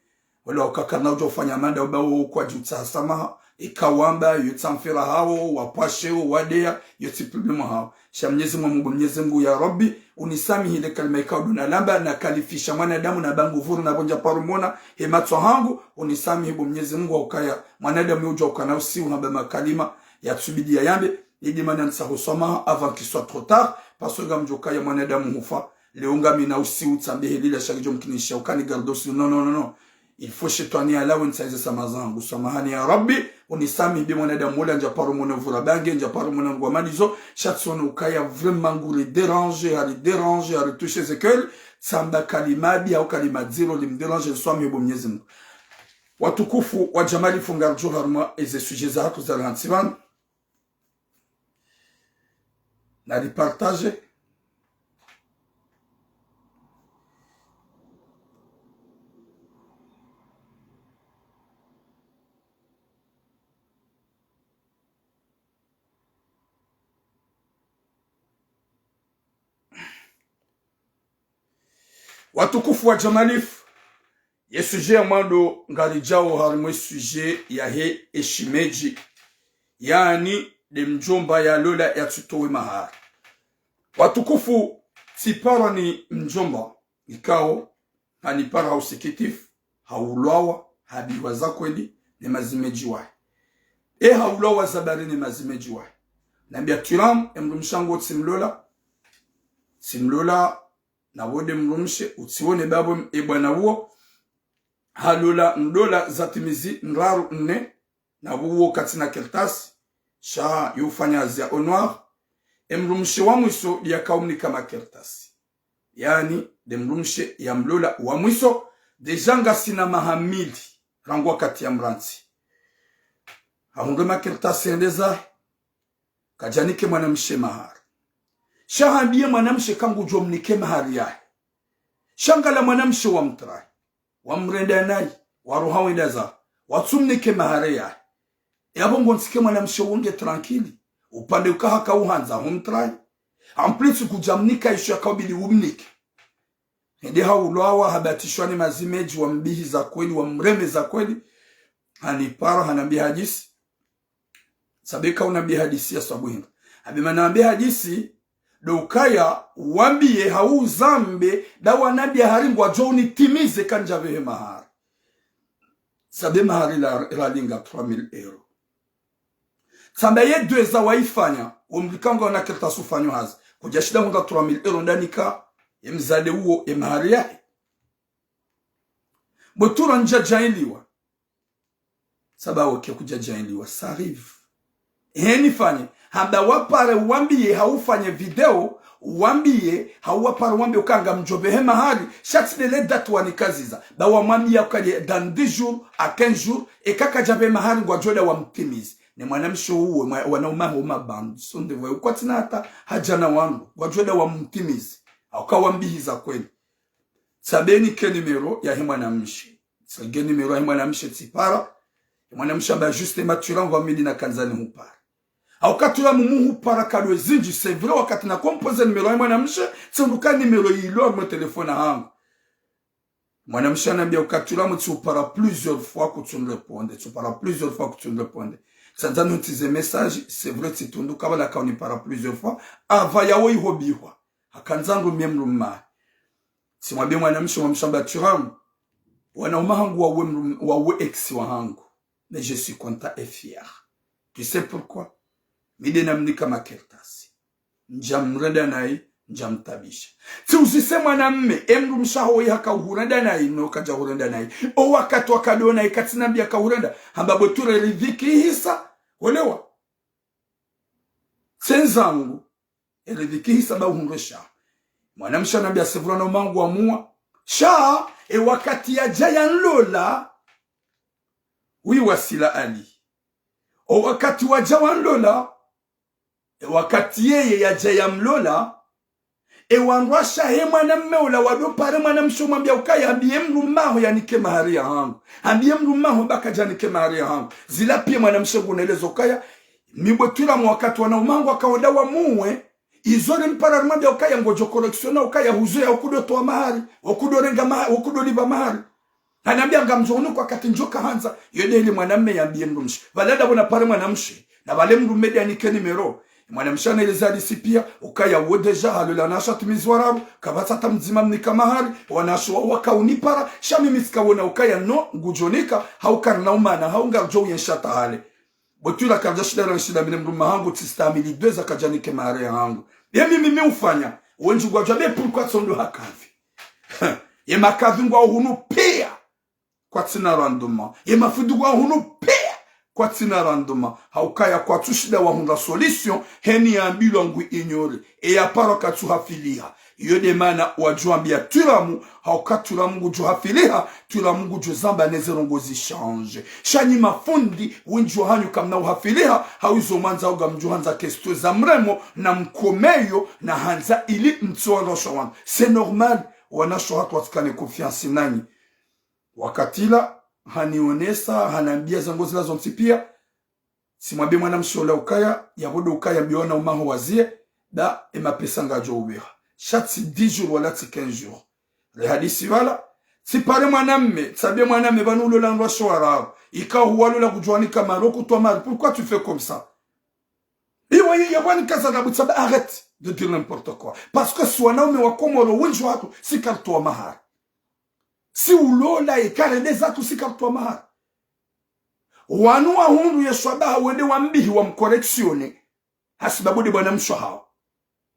wale wakakana udjo ufanya manda uba wo kwadji utsaha samaha, ikao wamba, yo tsi mfira hawo, wapvwashe wo, wadeya, yo tsi problème hawo. Sha Mnyezi Mungu, Mnyezi Mungu ya Rabbi, unisamihi le kalima ikao ndo nalamba, na kalifisha mwanadamu na bangu vuru na pvo ndja paro mona, he matso hangu, unisamihi bo Mnyezi Mungu wa ukaya, mwanadamu yo udjo ukana usi uhamba makalima, ya tsubidi ya yambe, idi mana ntsaho swamaha avant qu'il soit trop tard, parce que ngamdjo ukaya mwanadamu hufa, leo ngami na usi utsambe helila sha kidjo mkinisha ukani garde aussi. Non, non, non, non. Il faut shetwani alawe ntsaize samaha zangu. Swamahani ya Rabbi, unisamihi bi mwanadamu ula ndja paro mona uvura bange, ndja paro mona ngwa malizo, sha tsona ukaya vraiment nguri déranger, hari déranger, hari toucher ze cœur, tsamba kalima bi, hau kalima dziro, lim déranger, nswamihi bo Mnyezi Mungu. Watukufu wa Jamalifu, ngardjo harumwa eze sujet zahatru za lantsi pvanu. Na reportage. Watukufu wa Jamalifu, ye sujet ya mwando ngaridjao harimwa ye sujet yahe eshimedji. Yaani, nde mdjomba yalola yatsutowe mahari. Watukufu, tsiparwa ni mdjomba, ikao, hanipara ha usikitifu, haulwawa, habihwa za kweli, ne mazimedji wahe. E haulwawa za bari ne mazimedji wahe. Nambia Twiramu, e mdrumshe wangu tsimlola, tsimlola, na wo nde mdrumshe, utsiwone babo e bwana uwo, halola ndola zatimizi ndraru nne, na wo uwo katsina kartasi, sha yufanya hazi ya au noir, e mdrumshe wa mwiso ndiye yakaumnika makartasi. Yaani, nde mdrumshe yamlola wa mwiso, déjà ngasina maha mili, rangu wakati yamrantsi. Hahundre makartasi hende zahe, kadjanike mwanamshe mahari. Sha hambiye mwanamshe ka ngudjo mnike mahari yahe. Sha ngala mwanamshe wamtrahi, wamrenda nayi, waroha wenda zawo, watsumnike mahari yahe. Yapvo ngontsike mwanamshe wonge tranquille, upande uka haka uhandza humtrahi. En plus kudjamnika isho yakaubidi umnike. Hende haulwawa, habatishwa ni mazimedji, wambihi za kweli, wamreme za kweli. Hanipara, hanambia hadisi. Sabe ka unambia hadisi ya swabuhinga. Habe mana nambia hadisi, ndo ukaya, wambiye hauzambe, nda wanambia hari ngwadjo unitimize kandja pvehe mahari. Sabe mahari la, lalinga trois mille euros. Tsamba ye deux ans waifanya, womrika ngo na kartasi ufanyo hazi. Kudjashinda hundra trois mille euros ndanika, ye mzade uwo, e mahari yahe. Bo Twiramu ndjadjailiwa. Saba woke kudjadjailiwa, ça arrive. Heni fanye, hamba wapare wambiye haufanye video, wambiye, hauwapare wambiye uka ngamdjo pvehe mahari, sha tsi ndele date wanikaziza. Ba wamwambiya ukaya dans dix jours à quinze jours, eka kadja pvehe mahari ngwadjo nda wamtimizi. Ne mwanamshe uwe, mwa-, wanaume aho mabandu, sonde vwa, ukwatsina hata hadja na wangu, ngwadjo nda wamtimizi. Hauka wambihi za kweli. Sabe nike numéro yahe mwanamshe. Tsige numéro yahe mwanamshe tsipara. Ye mwanamshe amba juste ma Twiramu vwa midi nakandza nihupara. Hauka Twiramu muhupara nkado zindji, c'est vrai, wakati na composer numéro yahe mwanamshe, tsihundru ka numéro yilo harumwa telefoni hangu. Mwanamshe hanambia uka Twiramu tsihupara plusieurs fois kutsunirépondre, tsihupara plusieurs fois kutsunirépondre. Tsandza nihutize message, c'est vrai, tsihundru ka bala kaunipara plusieurs fois, apva yawo ihobihwa. Hakandza nirumie mdrume. Tsimwambie mwanamshe, mwanamshe amba Twiramu, wanaume hangu wawe mdrume, wawe ex wahangu. Mais je suis content et fier. Tu sais pourquoi? Mi nde namnika makartasi. Ndjamrenda nayi, ndjamtabisha. Tsiuzise mwanamme, e mdrumshe waho yi haka uhurenda nayi, no kadja hurenda nayi. O wakati wakado nayi, katsinambia kahurenda, hamba bo Twiramu ridhiki ihisa. Olewa? Tsi ndzangu. Eridhiki ihisa ba uhundre sha. Mwanamshe hanambia c'est vrai wanaume hangu wamuwa. Sha, e wakati yadja yanlola, wi wasila ali. O wakati wadja wanlola, e wakati yeye yadja yamlola, e wandru washe he mwanamme ula wado pare mwanamshe umwambia ukaya, hambiye mdrume waho yanike mahari yahangu. Hambiye mdrume waho ba kadjanike mahari yahangu. Zila piya mwanamshe ngunelezo ukaya, mi bo Twiramu wakati wanaume hangu wakaoda wamuwe, izo rimpara rimwambia ukaya ngodjo correction ukaya huzo ya ukudo towa mahari, ukudo renga maha-, ukudo liva mahari. Hanambia ngamdjo unika wakati ndjo kahandza, yo nde ili mwanamme yambiye mdrumshe. Pvala nda pvo napare mwanamshe, na pvale mdrume nde yanike numéro. Mwanamshe haneleza hadisi piya, ukaya wo déjà halola wanawashe watimizi wararu, kapvatsi hata mdzima amnika mahari, wanawashe wa-, wakaunipara, sha mimi tsikaona ukaya no, ngudjo nika, hauka rina umana, hau ngaridjo uyensha hata hale. Bo Twiramu kardja shinda ranishinda mi ne mdrume wahangu, tsistahamili deux ans kadjanike mahari yahangu. Ye mimi mi ufanya, wendji ngwadjo amba pourquoi tsi ndo hakadhi. Ye makadhi ngwao hunu piya. Kwatsina rendement. Ye mafundi ngwao hunu piya. Kwatsina rendement. Haukaya kwatsushinda wahundra solution, heni yambilwa ngu ignorer. E yaparo katsuhafiliha. Iyo nde mana wadjo ambia Twiramu, hauka Twiramu ngudjo hafiliha, Twiramu ngudjo zamba neze ndrongoo zi change. Sha nyi mafundi, wendji wahanyu kamna uhafiliha, hau izo mwandza uga mdjo handza question za mremo, na mkomeyo, na handza ili mtso wanasho wanu. C'est normal, wanasho hatru watsikane confiance nanyi. Wakati ula, hanionesa, hanambia zango zila zontsi piya, tsimwambie mwanamshe ula ukaya, yapvo ndo ukaya mbiwa wanaume waho wazie, nda e mapesa ngadjo ubeha. Sha tsi dix jours wala tsi quinze jours. Rehadisi pvala, tsipare mwanamme, tsambie mwanamme pvanu ulola wandru washe wararu. Ikao huwalola kudjuwanika mahari, kutwa mahari, pourquoi tu fais comme ça? Iwe, iwe, iwe, ni kaza na butsa ba, arrête de dire n'importe quoi. Parce que si wanaume wa Komoro, wendji wahatru, si karitowa mahari. Si ulola, ye karende zahatru, si karitowa mahari. Wanu wahundru ye swabaha wende wambihi wamcorrectionner. Hasibabu nde mwanamshe hawo.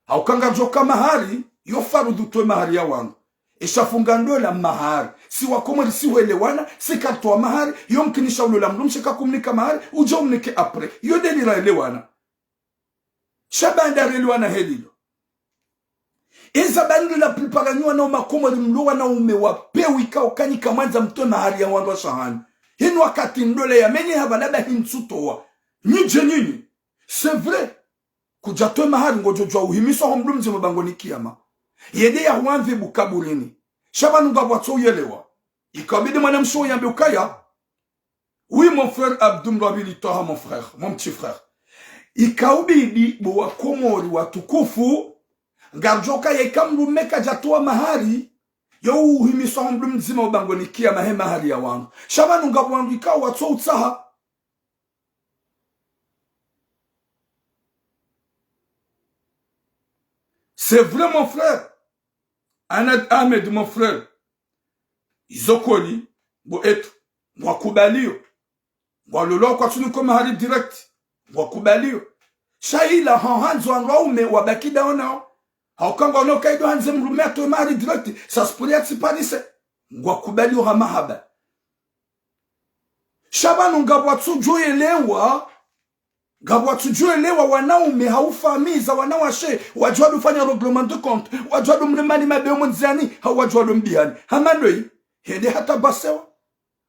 Hauka ngudjo ka mahari, yo faradhwi utowe mahari ya wandru. Esha funga ndola mahari. Si wa Komori si hwelewana, si karitowa mahari, yo mkinisha ulola mdrumshe kakumnika mahari, udje umnike après. Yo nde lira elewana. Sha baanda relewana helilo. Eza baanda la plupart nyi wanaume wa Komori mlo wanaume wa pewu ikao kanyi kamwandza mtowe mahari ya wandru wa shahani. Hinu wakati ndola ya menye hapvala ba hintsu towa. Nyi dje nyinyi. C'est vrai. Kudja towe mahari ngodjo djuwa uhimiswa ho mdru mdzima bangoni kiyama. Yende ya huwandzi bu kaburini. Sha pvanu ngapvwatso uyelewa. Ikabidi mwanamshe uyambe ukaya. Oui, mon frère Abdou Mrabili Toha, mon frère, mon petit frère. Ikaubidi bo wa Komori watukufu, ngaridjo kaya ika mdrume kadja towa mahari, yo uhimiswa ho mdru mdzima ubangoni kiyama he mahari ya wandru. Sha pvanu ngapvo wandru ikao watso utsaha. C'est vrai, mon frère. Anad Ahmed, mon frère. Izo kweli, bo etu, ngwakubaliyo. Ngwalolwa kwatsunikwa mahari direct, ngwakubaliyo. Sha ila ha handzo wandru waume wabaki dawo nawo. Hauka ngwaono kaido handze mdrume atowe mahari direct, ça se pourrait atsiparise. Ngwakubaliyo ha mahaba. Sha pvanu ngapvwatsudjo yelewa, ngapvwatsudjo yelewa wanaume ha ufamiza wanawashe, wadjuwa ndo fanya règlement de compte, wadjuwa ndo mremani mabeo mondziani, hau wadjuwa ndo mbihani. Hama ndoyi, hende hata basewa.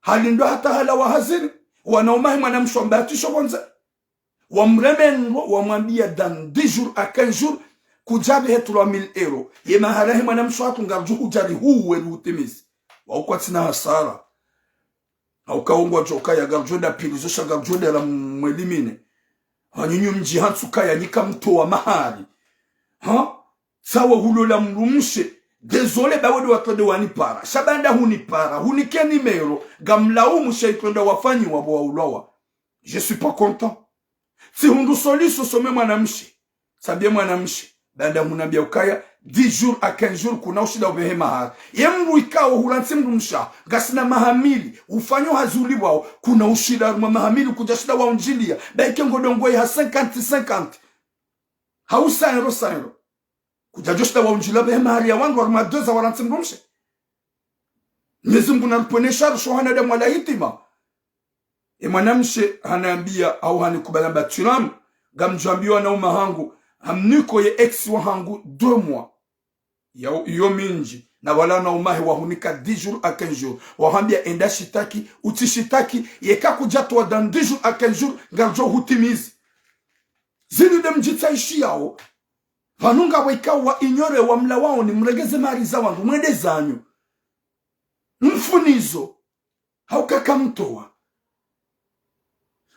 Halindwa hata halawa hazini. Wanaume he mwanamshe wambatisho pvondze. Wamremendro, wamwambiya dans dix jours à quinze jours, kudjapvi he trois mille euros. Ye mahari he mwanamshe wahatru ngaridjo hudjari huwe ri utimizi. Wauka kwatsina hasara. Hauka wo ngwadjo kaya ngaridjo nda pvili zo sha ngaridjo nda la mweli mine. Hanyunyu mdji hantsu kaya nyi kamtowa mahari. Ha? Sawa hulola mdrumshe. Désolé, ba wende watrende wanipara. Sha baanda hunipara. Hunike numéro. Ngamlaumu sha itrenda wafanyiwa bo waulwawa. Je suis pas content. Tsihundru solution some mwanamshe. Tsambie mwanamshe. Baanda hunambia ukaya, dix jours à quinze jours kuna ushinda upvehe mahari. Ye mdru ikao hulantsi mdrumshe. Ngasina maha mili. Ufanyo hazi ulipvwao. Kuna ushinda harumwa maha mili kudjashinda waundjiliya. Ba ike ngodongo iha cinquante cinquante. Hau cent euros, cent euros. Kudjadjoshinda waundjiliya pvehe mahari ya wandru harumwa deux ans walantsi mdrumshe. Mwenyezi Mungu naripvwene shari sho wanadamu wala hitima. E mwanamshe hanambia hau hanikubali amba tiramu, ngamdjwambiwa na uma hangu, hamniko ye ex wahangu deux mois. Ya, iyo mindji, na wala na umahe wahunika dix jours à quinze jours. Wahambia enda shitaki, utsishitaki, yeka kudjatowa dans dix jours à quinze jours, ngaridjo hutimizi. Zinu nde mdjitsaishiyao, pvanu ngapvo ikao wa ignorer wamlawaoni, mregeze mahari za wandru, mwende zanyu. Mfunizo. Hauka kamtowa.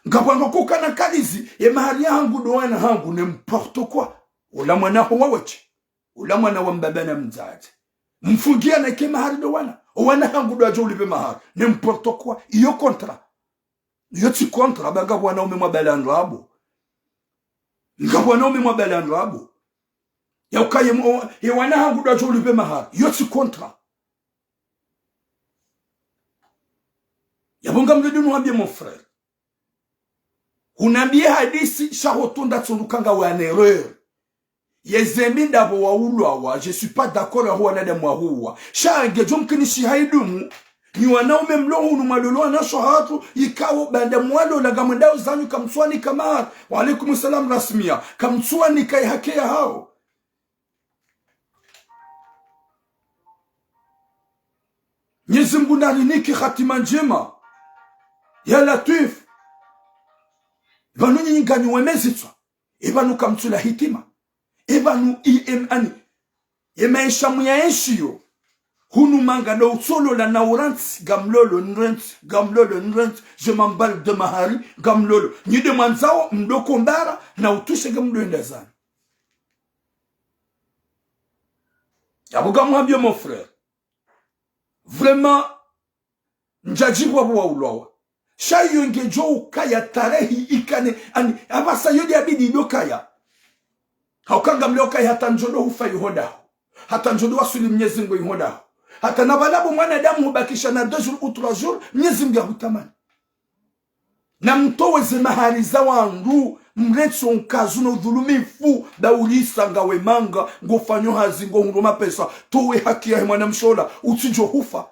Ngapvo wandru kukana kalizi, ye mahari yahangu ndo wana hangu, n'importe quoi. Ula mwana ho wawetshi. Ula mwana wa mbaba na mdzadze. Mfungia na ike mahari ndo wana. O wana hangu ndo wadjo ulipve mahari. N'importe quoi. Iyo contrat. Iyo tsi contrat, ba ngapvo wanaume mwabala ndrabo. Ngapvo wanaume mwabala ndrabo. Yauka ye mo-, ye wana hangu ndo wadjo ulipve mahari. Iyo tsi contrat. Yapvo ngamdjo dunu wambie mon frère. Hunambie hadisi sha hotunda tsonduka ngawe en erreur. Ye zembi ndapvo waulwawa, je suis pas d'accord aho wanadamu wahuwa. Sha ngedjo mkinishi haidumu, nyi wanaume mlo hunu mwalolo wanawashe wahatru, ikao baanda mwalola ngamwendao zanyu kamtsuwanika mahari. Wa alaikum salam Rasmia, kamtsuwanika ye haki yahao. Mwenyezi Mungu narinike hatima ndjema. Ya Latwif. Pvanu nyinyi nganyi wemezitswa. Epvanu kamtsula hitima. Epvanu i em ani. Ye maesha muyaenshiyo. Hunu manga ndo utsolola na urantsi, ngamlolo nrantsi, ngamlolo nrantsi, je m'emballe de mahari, ngamlolo. Nyi nde mwandzao, mdoko mbara, na utushe ngamdo enda zanyu. Yapvo ngamhambio mon frère. Vraiment, ndjadjipvwa pvo waulwawa. Sha iyo ngedjo ukaya tarehi ikane, ani, apvasa yo de abidi ido kaya. Hauka ngamle ukaya hata ndjo ndo hufa iho daho. Hata ndjo ndo waswili Mnyezi Mngu iho daho. Hata na pvala bo mwanadamu hubakisha na deux jours ou trois jours, Mnyezi Mngu yahutamani. Na mtowe ze mahari za wandru, mretse o nkazu no udhulumifu, ba ulisa ngawe manga, ngofanyo hazi, ngohundro mapesa, towe haki yahe mwanamshe ola, utsidjo hufa.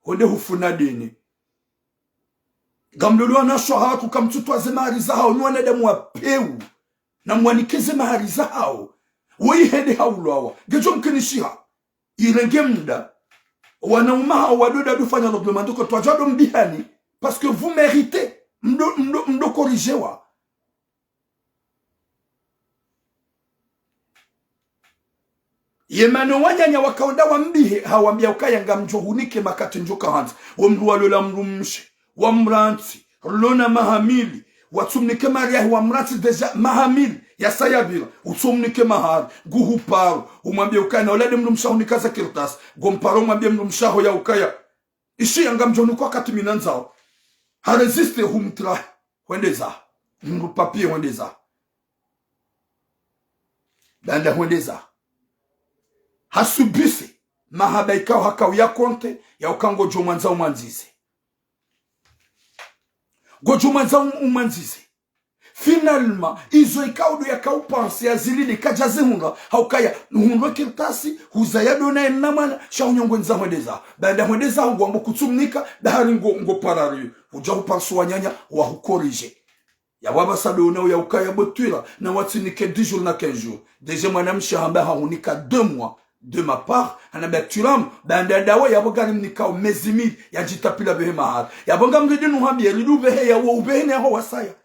Hwende hufuna deni. Ngamlolwa na shwaha kuka mtsutwa ze mahari zahao, nyi wanadamu wa pewu. Na mwanike ze mahari zahao. Woyi hende haulwawa. Ngedjo mkinishiha. Irenge mda. Wanaume hao wado dadu fanya règlement de compte. Wadjo wado mbihani. Parce que vous méritez. Mdo, mdo, mdo corrigewa. Ye mana wananya wakaonda wambihe, hawambia ukaya ngamdjo hunike makati ndjo kahandza. Wo mdru walola mdrumshe, wamrantsi, rilo na maha mili, watsumnike mahari yahe wamrantsi déjà maha mili, yasaya pvira, utsumnike mahari, nguhuparo, umwambie ukaya na ola de mdrumshe ahunika za kartasi, ngomparo umwambie mdrumshe aho ya ukaya. Ishiya ngamdjo hunikwa wakati mi nandzao. Harésister humtrahi. Hwendeza. Mdru papier hwendeza. Baanda hwendeza. Hasubise. Mahaba ikao hakauya konte, ya uka ngodjo mwandza umwandzize. Ngodjo mwandza um-, umwandzize. Finalement, izo ikao ndo yakaupanse yazilinde kadja zihundra, haukaya, nuhundro kartasi, huza yado naye mna mwana, sha unyongwe ndza hwendeza. Baanda hwendeza, ngwambo kutsumnika, dahari ngo, ngo parariyo. Hudja hupanse wananya, wahukorije. Yapvo apvasa ndo ona uya ukaya botwira, na watsinike dix jours na quinze jours. Déjà mwanamshe hamba hahunika deux mois, de ma part, hana batwiramu, baanda dawa, yapvo ngarimnikao mezi mili, yadjitapila pvehe mahari. Yapvo ngamridi nuhambie, ridi upvehe yawo, upvehe ne yaho wasaya.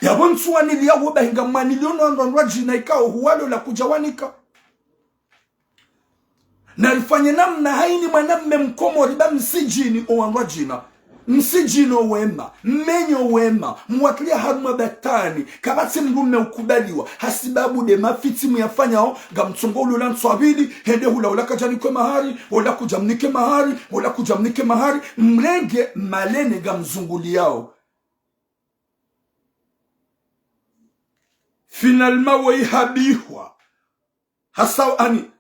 Yapvo ntsu wanili yawo bahi ngamwanilio no wandru wandru wadjina ikao huwalola kudja wanika. Narifanye namna haini mwanamme mkomori ba msidjini o wandru wadjina. Msidjini o wema, mmenye o wema, mwatlia harumwa batwani, kapvatsi mdrume ukubaliwa, hasibabu de mafitsi muyafanyao, ngamtsongo ulola ntsu ya pvili, hende hula ola kadja nikwe mahari, ola kudja mnike mahari, ola kudja mnike mahari, mrenge malene ngamzunguliyao. Finalement, woyi habihwa. Hasa, ani,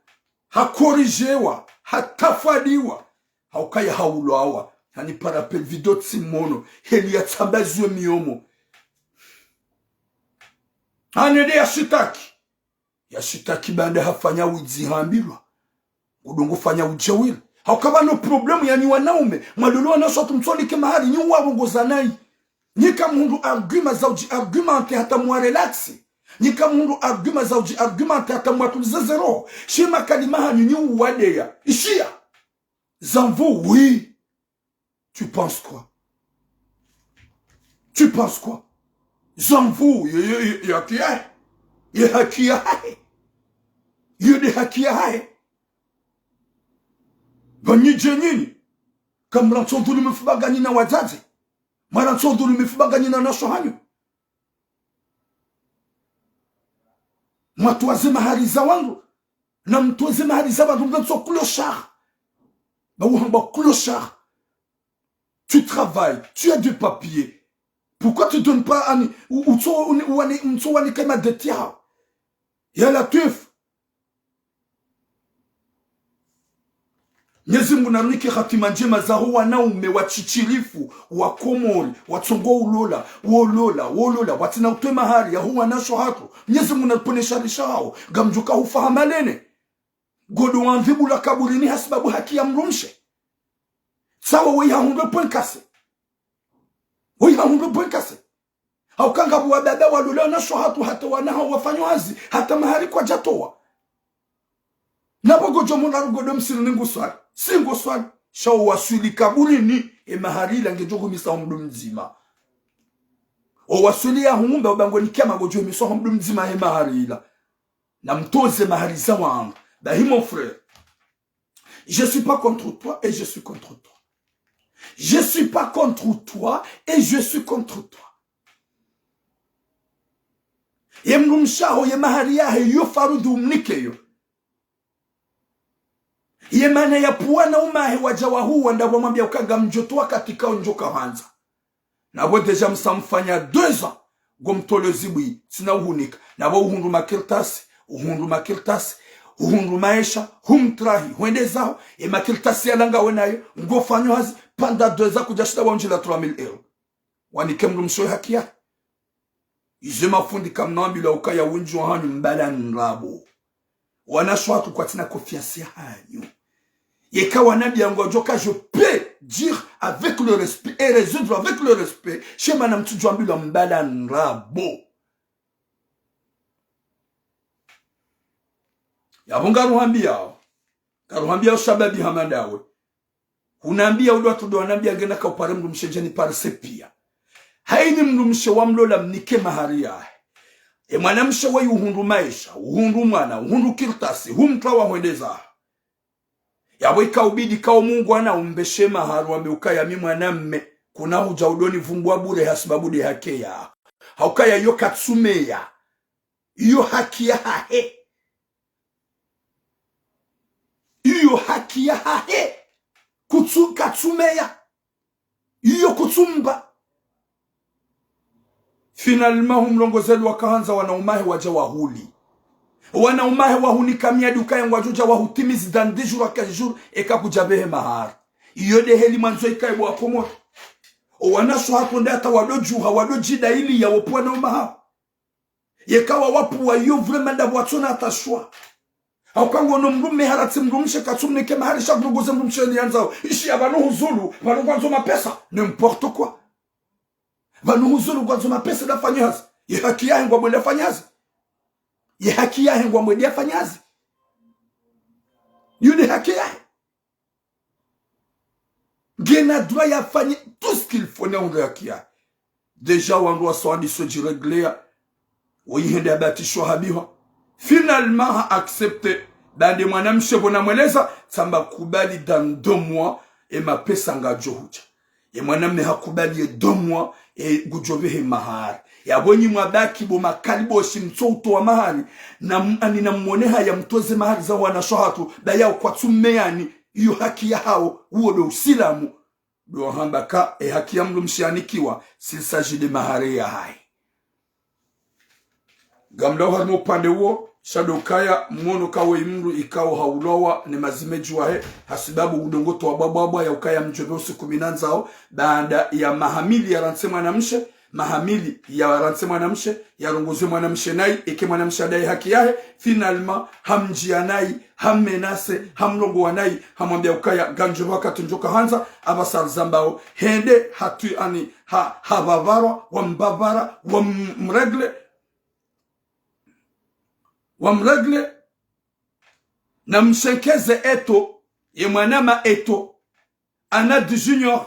hakorijewa, hatafadiwa. Haukaya haulwawa. Ani par appel vidéo tsimono. Heli yatsambaziwe miyomo. Ani de yashitaki. Yashitaki baanda hafanya widzi hambilwa. Ngudjo ngufanya udjawiri. Hauka pvanu problème yanyu wanaume. Mwalolwa na shwatu mtsonike mahari, nyi warongoza nayi. Nyi kamhundru argument za udji argumenter hata mwa relax. Nyi kamhundru argument za udji argumenter hata mwatulize ze roho. She makalima hanyu nyi uwadeya. Ishiya. Zanvu, oui. Tu penses quoi ? Tu penses quoi ? Zanvu, ye, ye, ye, ye haki yahe. Ye haki yahe. Ye de haki yahe. Pvanyidje nyinyi. Kamrantso dhulumifu baganyi na wadzadze. Mwarantso dhulumifu baganyi na wanashe hanyu. Mwatowa ze mahari za wandru. Na mtowe ze mahari za wandru, mtso clochard. Ba uhamba clochard. Tu travailles, tu as des papiers. Pourquoi tu donnes pas ani, u-, utso, uni-, uwani-, mtso wanika madeti yao. Ya Latwif. Mnyezi Mngu narunike hatima ndjema zaho wanaume watsitsirifu, wa Komori, watsongo ulola, wolola, wolola, watsina utowa mahari, yaho wanashe hatru. Mnyezi Mngu nariponeshe shari shahao, ngamdjoka hufa ha malene. Ngodo wandhibula kaburini hasibabu haki ya mdrumshe. Sawa woyi hahundre point cassé. Woyi hahundre point cassé. Hauka ngapvo wadada walola wanashe hatru hata wana hao wafanya hazi, hata mahari kwadjatowa. Napvo ngodjo mona ngodo msiri ni nguswali. Si nguswali. Sha owaswili kaburini, e mahari ila ngedjo humisa ho mdru mdzima. Owaswili ya humba, oba ngoni kiyama ngodjo humisa ho mdru mdzima he mahari ila. Na mtowe ze mahari za wandru. Bahi mon frère. Je suis pas contre toi et je suis contre toi. Je suis pas contre toi et je suis contre toi. Ye mdrumshe haho ye mahari yahe yo faradhwi umnike yo. Ye mana yapvo wanaume wahe wadja wahuwa, ndapvo wamwambia uka ngamdjo towa wakati kao ndjo kahandza. Napvo déjà msa mfanya deux ans, ngomtoleo zibwi, tsina uhunika. Napvo uhundru makartasi, uhundru makartasi, uhundru maesha, humtrahi, hwende zaho, ye makartasi yala ngawe nayo, ngofanyo hazi, pendant deux ans kudjashinda wandjila trois mille euros. Wanike mdrumshe we haki yahe. Izo mafundi kamna wambilwa ukaya wendji wahanyu mbala ndrabo. Wanashe hatru kwatsina confiance yahanyu. Yeka wanambia ngwadjo ka je peux dire avec le respect et résoudre avec le respect. Sha mana mtsudjo wambilwa mbala ndrabo. Yapvo ngaruhambiao. Ngaruhambiao shababi hama ndawe. Hunambia udo wandru ndo wanambia ngena ka upare mdrumshe djeni parise pia. Hayini mdrumshe wamlola mnike mahari yahe. Ye mwanamshe weyi uhundru maesha, uhundru mwana, uhundru kartasi, humtrawa hwende zaho. Yapvo ika ubidi kao mungwana umbeshe mahari wambe ukaya mi mwanamme, kuna hudja udo nivumbua bure hasibabu nde haki yaho. Haukaya iyo katsumeya. Iyo haki yahahe. Iyo haki yahahe. Kutsu, katsumeya. Iyo kutsumba. Finalement, humlongozi ndo wakahandza wanaume wahe wadja wahuli. Wanaume wahe wahunika miadi ukaya ngwadjo dja wahutimizi dans dix jours à quinze jours, eka kudjapvehe mahari. Iyo nde heli mwandzo ikaye bo wakomori. Owanashe hatru nde hata wado djuha, wado djidayili ya wopvwa wanaume hawo. Yeka wawapvua iyo vraiment ndapvo watsona hata choix. Hauka ngono mdrume halatsi mdrumshe katsumnike mahari sha ngurongoze mdrumshe ni yandzao. Ishi ya pvanu huzulu, pvanu ngwandzo mapesa. N'importe quoi. Pvanu huzulu ngwandzo mapesa nde afanye hazi. Ye haki yahe ngwamwambie afanye hazi. Ye haki yahe ngwamwambie afanye hazi. Iyo nde haki yahe. Ngena droit yafanye tout ce qu'il faut ne hundre haki yahe. Déjà wandru waswadi so djireglea. Woyi hende habatishwa habihwa. Finalement ha accepté. Baanda ye mwanamshe pvo namweleza, tsamba kubali dans deux mois, ye mapesa ngadjo hudja. Ye mwanamme hakubali ye deux mois, ye ngudjo pvehe mahari. Yapvo nyi mwabaki bo makali bo shi mtso utowa mahari, na m-, ani namwone haya mtoze mahari za wanashe hatru, ba yao kwatsumeyani, iyo haki yahawo, uwo ndo usilamu. Ndo wahamba ka, ye haki ya mdrumshe yanikiwa, s'il s'agit de mahari yahahe. Ngamdao harimwa upande uwo, sha ndo ukaya, mwono ka woyi mdru ikao haulowa ne mazimedji wahe, hasibabu udongo towa bwabwabwa ya ukaya mdjopve usiku mi nandzao, baanda ya maha mili yarantse mwanamshe, maha mili yarantse mwanamshe, yarongoze mwanamshe nayi, eke mwanamshe hadayi haki yahe, finalement, hamdjiya nayi, hammenacé, hamlongowa nayi, hamwambia ukaya, ngandjo wakati ndjo kahandza, apvasa rizambao, hende, hatu, ani, ha, hapvapvarwa, wambapvara, wam-, mrégler, wamrégler, namshenkeze Eto, ye mwanama Eto, Anna du Junior.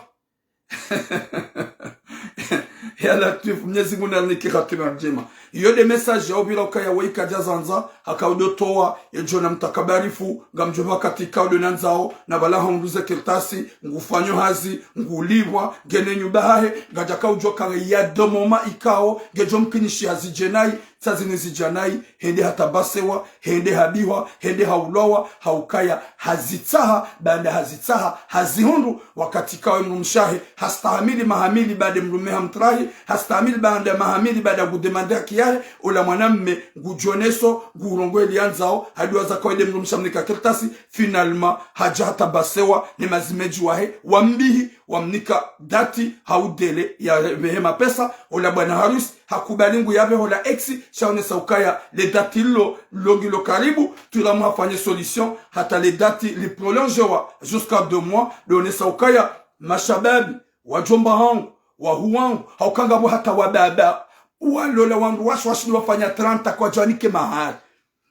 Ya Latwif, Mnyezi Mngu narinike hatima ndjema. Iyo nde message ya upvira ukaya woyi kadja zandza, haka udo towa, ye djo na mtakabarifu, ngamdjo pva wakati ikao ndo nandzao, na pvala ha undru ze kartasi, ngufanyo hazi, ngulipvwa, ngena nyumba hahe, ngadjaka udjuwa ka ya deux mois ikao, ngedjo mkinishi hazi dje nayi, tsazi ni zidja nayi, hende hatabasewa, hende habihwa, hende haulowa, haukaya hazitsaha, baanda hazitsaha, hazihundru, wakati kawe mdrumshe wahe, hastahamili maha mili baanda mdrume hamtrahi, hastahamili baanda maha mili baanda kudemande haki yahe, ola mwanamme, ngudjoneso, ngurongoa eli yandzao, haduwaza kawaida mdrumshe hamnika kartasi, finalement, hadja hatabasewa, ne mazimedji wahe, wambihi, wamnika dati, hau délai, ya pvehe mapesa, ola bwana harusi, hakubali nguyapve hola ex, sha onesa ukaya, le dati lilo, lilo ngilo karibu, twilamu hafanye solution, hata le dati liprolongewa, jusqu'à deux mois, ndo onesa ukaya, mashababi, wadjomba hangu, wahuu wangu, hauka ngapvo hata wababa, walola wandru washe washindi wafanya trente kwadjawanike mahari.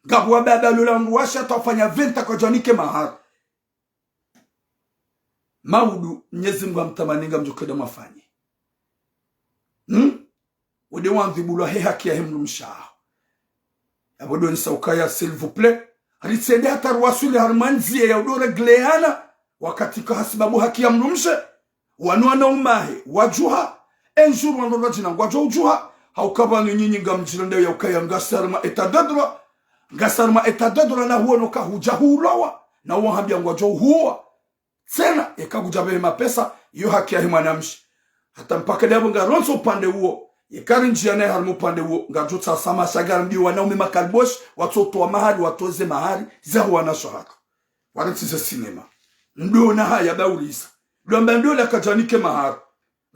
Ngapvo wababa walola wandru washe hata wafanya vingt kwadjawanike mahari. Maudu, Mnyezi Mngu hamtamani ngamdjo keda mwafanye. Hmm? Wende wandhibulwa he haki yahe mdrumshe waho. Yapvo ndo nisa ukaya, s'il vous plaît, ritsende hata ruwaswili harimwa ndziya ya udo régleana, wakati ka hasibabu haki ya mdrumshe. Wanu wanaume wahe, wadjuha, un jour wandru wadjina ngwadjo udjuha, hauka pvanu nyinyi ngamdjilanda ya ukaya ngasi harimwa état de droit, ngasi harimwa état de droit na huono ka hudja hulowa, na wahambia ngwadjo huwa. Tsena, eka kudjapvehe mapesa, iyo haki yahe mwanamshe. Hata mpaka ndapvo ngarontso upande uwo, eka rindjia naye harimwa upande uwo, ngadjotsasama sha ngarambiwa wanaume makaliboshi, watsotowa mahari, watoze mahari, zaho wanashe hatru. Warentsize sinema. Ndo na haya baulisa. Ndo amba ndo la kadjanike mahari.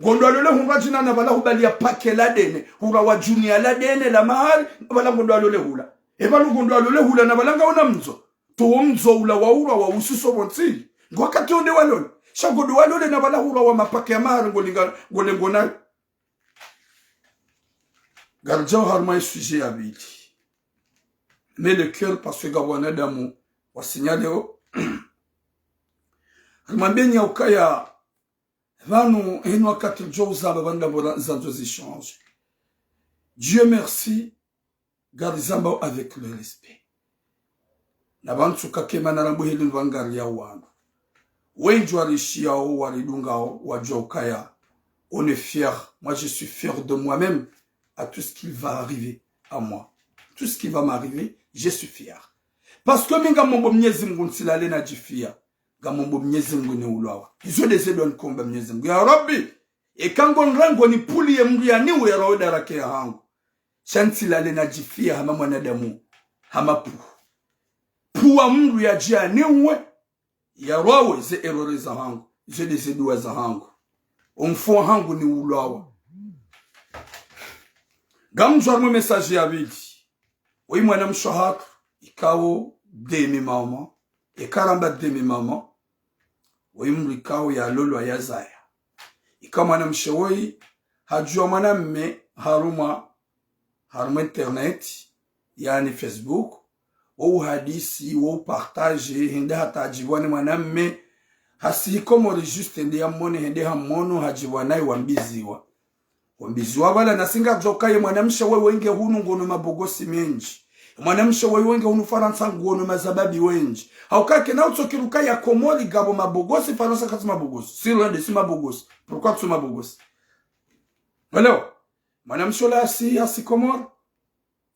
Ngondo alole hundra djina na pvala hubaliya pake la dene, hura wa djunia la dene la mahari, na pvala ngondo alole hula. E pvanu ngondo alole hula na pvala ngaona mdzo. Towo mdzo ula wa hura wa usiso pvontsi. Ngo wakati onde walole. Sha ngondo walole na pvala hura wa mapake ya mahari ngolinga, ngolengo nayo. Ngaridjao harumwa ye sujet ya pvili. Mais le cœur, parce que ngapvo wanadamu wa signaleo. Harimwambeni ya ukaya pvanu heni wakati djo uzamba pvanu ndapvo zandzo zichange. Dieu merci, ngarizambao avec le respect. Na pvanu tsuka kema na rambo heli ndwa ngari ya wanu. Wendji warishiyao, waridungao, wadjua ukaya. On est fier. Moi, je suis fier de moi-même à tout ce qui va arriver à moi. Tout ce qui va m'arriver, je suis fier. Parce que mi ngamombo Mnyezi Mngu ntsilale nadjifia. Ngamombo Mnyezi Mngu niulwawa. Izo ndeze dua nikomba Mnyezi Mngu. Ya Rabbi, eka ngo nrango nipuliye mndru yaniuwe ya rawe daraka ya hangu. Sha ntsilale nadjifia hama mwanadamu. Hama pvu. Pvu wa mndru yadjia niuwe. Ya rawe ze erreur za hangu. Izo ndeze dua za hangu. Omfo hangu niulwawa. Ngamdjo harumwa message ya pvili. Woyi mwanamshe hatru, ikao demi-maman, eka ramba demi-maman, woyi mndru ikao yalolwa yazaya. Ikao mwanamshe woyi, hadjua mwanamme harumwa, harumwa internet, yaani Facebook, wo uhadisi, wo upartage, hende hata hadjibwa ni mwanamme, hasi hi Komori juste hende yamone, hende hamono, hadjibwa naye wambiziwa. Wambiziwa pvala nasi ngarijuao ukaya ye mwanamshe woyi wenge hunu ngono mabogosi mendji. Mwanamshe woyi wenge hunu Farantsa ngono mazababi wendji. Hauka kena utsokiri ukaya Komori ngapvo mabogosi, Farantsa katsi mabogosi. Si rende si mabogosi. Pourquoi tsi mabogosi? Hello? Mwanamshe ola hasi, hasi Komori.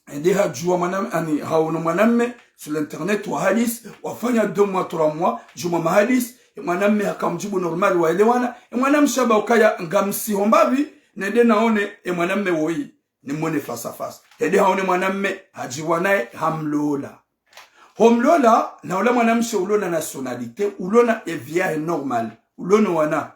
Hende hajua mwana, ani, haono mwanamme, sur l'internet, wahadisi, wafanya deux mois, trois mois, djumwa mahadisi, ye mwanamme hakamdjibu normal waelewana, ye mwanamshe hamba ukaya ngamsiho mbapvi, nende naone, ye mwanamme woyi, nimwone face à face. Hende haone mwanamme, hadjibwa naye, hamlola. Homlola, na ola mwanamshe ulona nationalité, ulona evi yahe normal, ulona wana.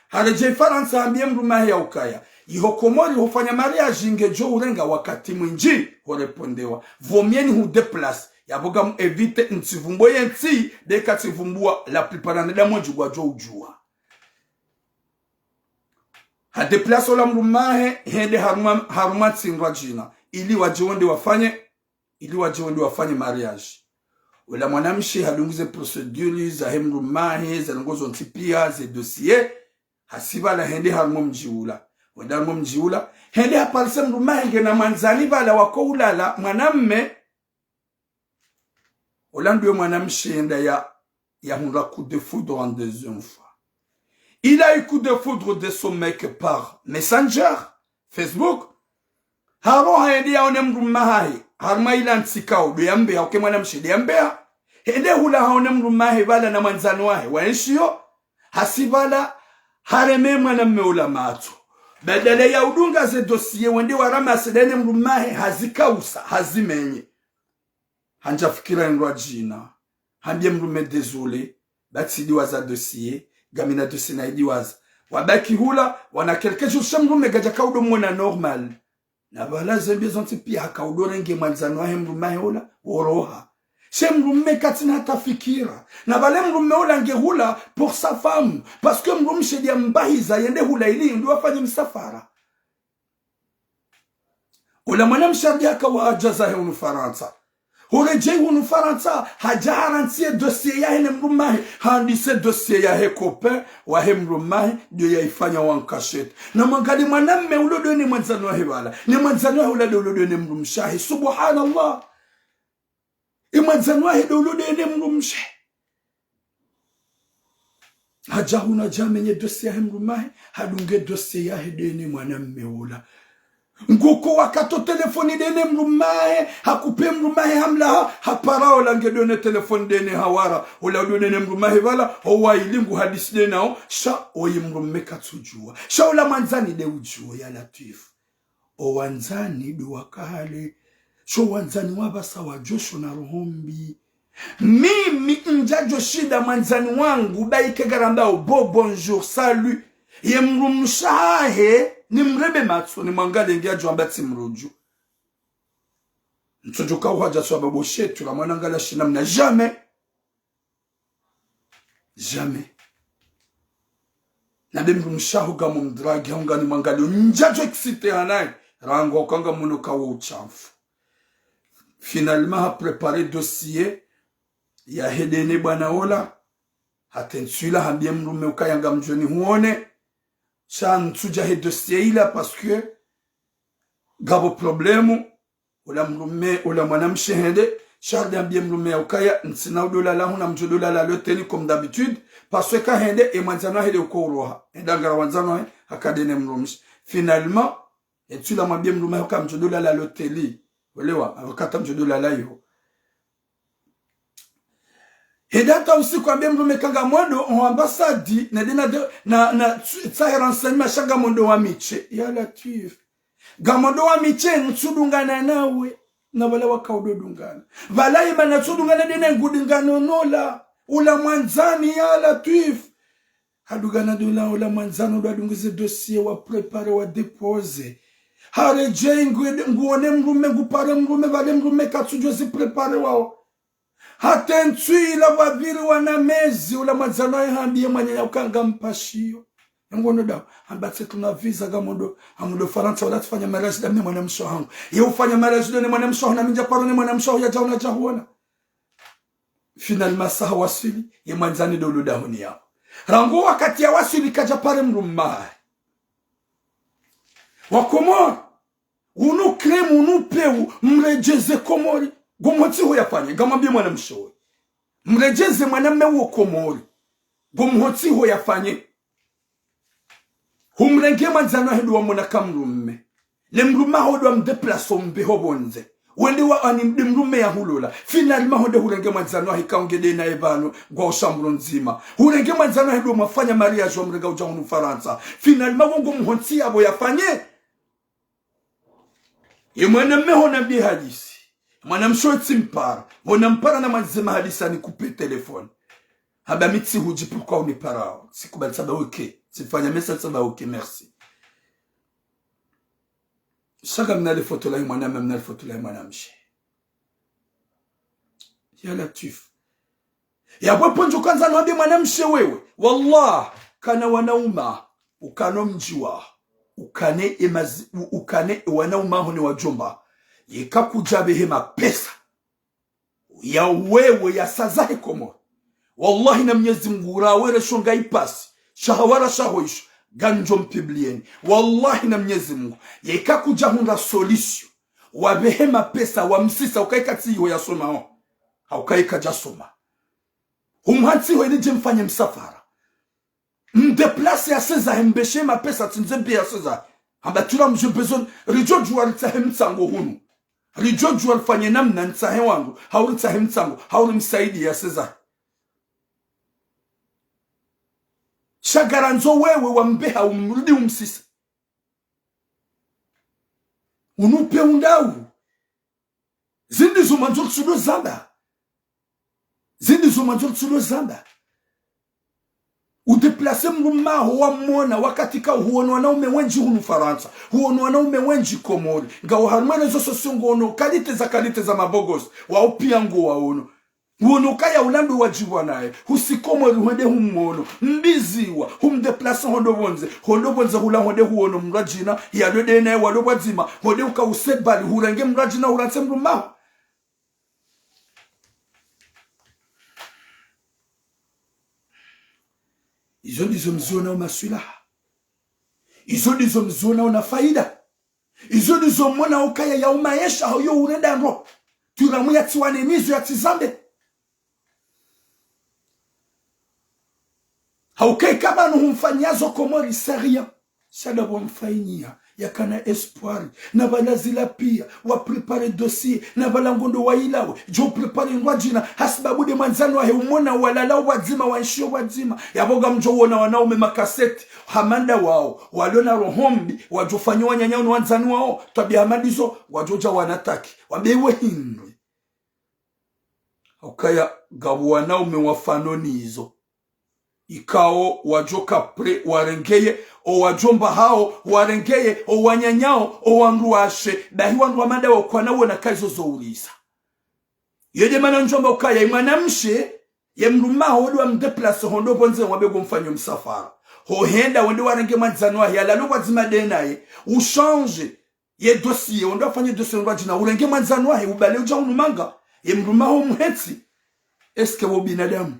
Haredjei Farantsa hambiye mdrume wahe ya ukaya. Iho Komori hofanya mariage ngedjo urenga wakati mwindji horepondewa. Vaut mieux nihudéplace. Yapvo ngamu éviter ntsivumbuwe yentsi, ndeka tsivumbuwa la plupart wanadamu wendji ngwadjo ujua. Hadéplace ola mdrume wahe, hende harumwa, harumwa ntsi ndrwadjina. Ili wadje wende wafanye ili wadje wende wafanye mariage. Ola mwanamshe hadungu ze procédure zahe mdrume wahe, ze ndrongo zontsi pia, ze dossier, hasi pvala hende harumwa mdji ula. Wende harumwa mdji ula, hende haparise mdrume wahe ngena mwandzani pvala wako ulala, mwanamme. Ola ndo ye mwanamshe yenda ya, yahundra coup de foudre en deuxième fois. Il a eu coup de foudre de son mec par Messenger, Facebook. Haroha yende yaone mdrume wahahe, harumwa ila ntsi kao, ndo yambeha, uke mwanamshe ndo yambeha. Hende hula haone mdrume wahe pvala na mwandzani wahe, waenshiyo. Hasi pvala, hareme mwanamme ola matso. Badala ya udunga ze dossier, wende wa ramasser ndene mdrume wahe, hazikausa, hazimenye. Handja fikira ndrwadjina. Hambiye mdrume désolé. Ba tsidiwaza dossier. Ngamina dossier nayidiwaza. Wabaki hula, wana quelques jours, she mdrume ngadjaka udo mwona normal. Na pvala zembi zontsi pia haka udo renge mwandzani wahe mdrume wahe ola, woroha. She mdrume katsina hata fikira. Na pvale mdrume ola nge hula pour sa femme. Parce que mdrumshe ndiya mbahiza yende hula ili ndo wafanye msafara. Ola mwanamshe harudi haka hadja zahe hunu Farantsa. Horedjei hunu Farantsa, hadja harantsiye dossier yahe ne mdrume wahe, handise dossier yahe copain wahe mdrume wahe, ndo yayifanya en cachette. Na mwangalie mwanamme ulo ndo ne mwandzani wahe pvala, ne mwandzani wahe ula ndo ulo ndo ne mdrumshe wahe. Subhanallah. Ye mwandzani wahe ndo ulo ndo ne mdrumshe. Hadja hunu hadja hamenye dossier yahe mdrume wahe, hadunge dossier yahe ndo ne mwanamme ola. Nguko wakati o telefoni dene mdrumahe, hakupe mdrumahe hamlaha, hapara ola nge done telefoni dene hawara, ola done ne mdrumahe pvala, owaili ngu hadisi denao, sha oyi mdrume katsudjua. Sha ola mwandzani de udjuo ya Latwifu. O wandzani de wakale. Sho wandzani wa pvasa wadjosho na roho mbi. Mimi ndjadjo shinda mwandzani wangu, baike ngarambao bo, bonjour, salut. Ye mdrumshe wahahe, nimrebe matso, nimwangalie nge adjo amba tsi mrodjo. Ntsudjo ka uhadja swa babo shetu, la mwana ngala shina mna jamais. Jamais. Na be mdrumshe waho ngamumdragi, hau nganimwangalio, ndjadjo excité hanaye, rangu hauka ngamono ka wo utshafu. Finalement, ha préparé dossier yahe dene bwana ola, hata ntsu ila hambie mdrume ukaya ngamdjo nihuone, sha ntsudja he dossier ila parce que ngapvo problème, ola mdrume, ola mwanamshe hende, sha hende hambie mdrume ya ukaya, ntsina udo lala hunu, ngamdjo do lala l'hôtel comme d'habitude, parce que kahende, e mwandzani wahe de uko uroha. Hende hangara wandzani wahe, haka dene mdrumshe. Finalement, e ntsu ila hamwambie mdrume ya uka ngamdjo do lala l'hôtel. Welewa, haka hata ngamdjo do lala yo. Hende hata usiku hambie mdrume ka ngamwendo ho ambassade, na dena de, na, na tsu-, tsahe renseignement sha ngamwendo wa miche. Ya Latwifu. Ngamwendo wa miche, ntsudungana nawe. Na pvala waka udo dungana. Pvala imana tsudungana dene ngudungana nola. Ula mwandzani ya Latwifu. Hadungana dola, ola mwandzani odo adungize dossier wa préparé wa déposé. Haredjei ngu-, nguone mdrume, ngupare mdrume, pvale mdrume katsudjo zi préparé wao. Hata ntsu ila pvwapviri wana mezi, ula mwandzani wahe hambie mwananya uka ngampashiyo. Yangono daho, hamba tsi tsuna visa ngamdjo, ngamdjo Farantsa, wala tsifanya mariage dami ne mwanamshe wahangu. Ye ufanya mariage done mwanamshe waho, na mi ndja paro ne mwanamshe waho yadja hunu nadja huona. Finalement, sa hawaswili, ye mwandzani de ulo dahoni yaho. Rangu wakati yawaswili kadja pare mdrume wahe. Wakomori, unu crime, unu peu, mredjeze Komori. Ngomhotsiho yafanye, ngamwambie mwanamshe oyi. Mredjeze mwanamme wo Komori. Ngomhotsiho yafanye. Humrenge mwandzani wahe de wamona ka mdrume. Ne mdrume waho de wamdéplacé ombe ho pvondze. Wende wa ani mde mdrume yahulola. Finalement honde hurenge mwandzani wahe ka unge de naye pvanu ngwao shambro ndzima. Hurenge mwandzani wahe de wamwafanya mariage wamrenga udja hunu Farantsa. Finalement wo ngomhontsi yapvo yafanye. Ye mwanamme hona mbi hadisi. Mwanamshe oyi tsimpara. Hona mpara na mwandzema hadisi ani coupé téléphone. Hamba mi tsihudji pourquoi uniparao. Tsikubali tsamba ok. Tsifanya message tsamba ok, merci. Sha ngamna le foto lahe mwanamme, ngamna le foto lahe mwanamshe. Ya Latwifu. Yapvo pvo ndjo kandza nwambie mwanamshe wewe. Wallah, kana wanaume, ukana omdji waho, ukane emazi-, u-, ukane ewanaume waho ne wadjomba. Yeka kudja pvehe mapesa ya wewe ya saza he Komori. Wallahi na Mnyezi Mungu, urawe resho nga ipasi, sha hawara shaho isho, ngamdjo mpublieni. Wallahi na Mnyezi Mungu, yeka kudja hundra solution, wapvehe mapesa, wamsisa, uka yeka tsi iho yasomao. Hauka yeka djasoma. Humhantsiho ili dje mfanye msafara. Mdéplacé ya seza he mbeshe mapesa tsindze mbe ya seza. Hamba tula mdje besoin, ridjo djuwa ritsahe mtsango hunu. Ridjo djuwa rifanye namna ntsahe wangu, hau ritsahe mtsango, hau rimsaidi ya seza. Sha ngarandzo wewe wambeha umrudi umsisa. Unu peu ndau. Zindri zo mwandzo ritsudo zamba. Zindri zo mwandzo ritsudo zamba. Udéplacé mdrume waho wamwona wakati ka huono wanaume wendji hunu Farantsa. Huono wanaume wendji Komori. Ngwao harumwa réseaux sociaux ngono qualité za qualité za mabogosi. Wao pia ngowaono. Huono kaya ulambe wadjibwa naye. Husi Komori hwende humwono. Mbiziwa. Humdéplacé hondo pvondze. Hondo pvondze hula hwende huono mdru adjina. Yalo de naye walo pvwadzima. Hwende uka usebali. Hurenge mdru adjina hurantse mdrume waho. Izo ndizo mzionao maswilaha. Izo ndizo mzionao na faida. Izo ndizo mwonao kaya ya umaesha hayo urenda ndro. Turamu ya tsiwane nizo ya tsizambe. Hauka yeka pvanu humfanyiazo Komori c'est rien. Sha ndapvo mfanyiya. yakana espoir, na pvala zila pia, wa préparer dossier, na pvala ngondo wa ilawe, djo préparer ndrwadjina, hasibabu nde mwandzani wahe umona walala upvwadzima, waenshio pvwadzima. Yapvo ngamdjo wona wanaume makaseti, hama nda wao, walio na roho mbi, wadjo fanya wananya unu wandzani wao, twabia hama ndizo, wadjo dja wanataki, wambe iwe hindri. Ukaya ngapvo wanaume wafano nizo. Ikao wadjo ka prêt warengeye, o wadjomba hao warengeye, o wanyanyao, o wandruwashe, bahi wandru hama nda wao kwana wona ka izo zo ulisa. Iyo nde mana ndjomba ukaya, ye mwanamshe, ye mdrume haho ndo wa mdéplacer hondro pvondze wambe ngo mfanyo msafara. Ho henda wende warenge mwandzani wahe, yalalo pvwadzima nde naye, uchanger ye dossier, wende wafanye dossier ndrwadjina, urenge mwandzani wahe, ubale udja hunu manga, ye mdrume haho muhetsi. Est-ce que wo binadamu?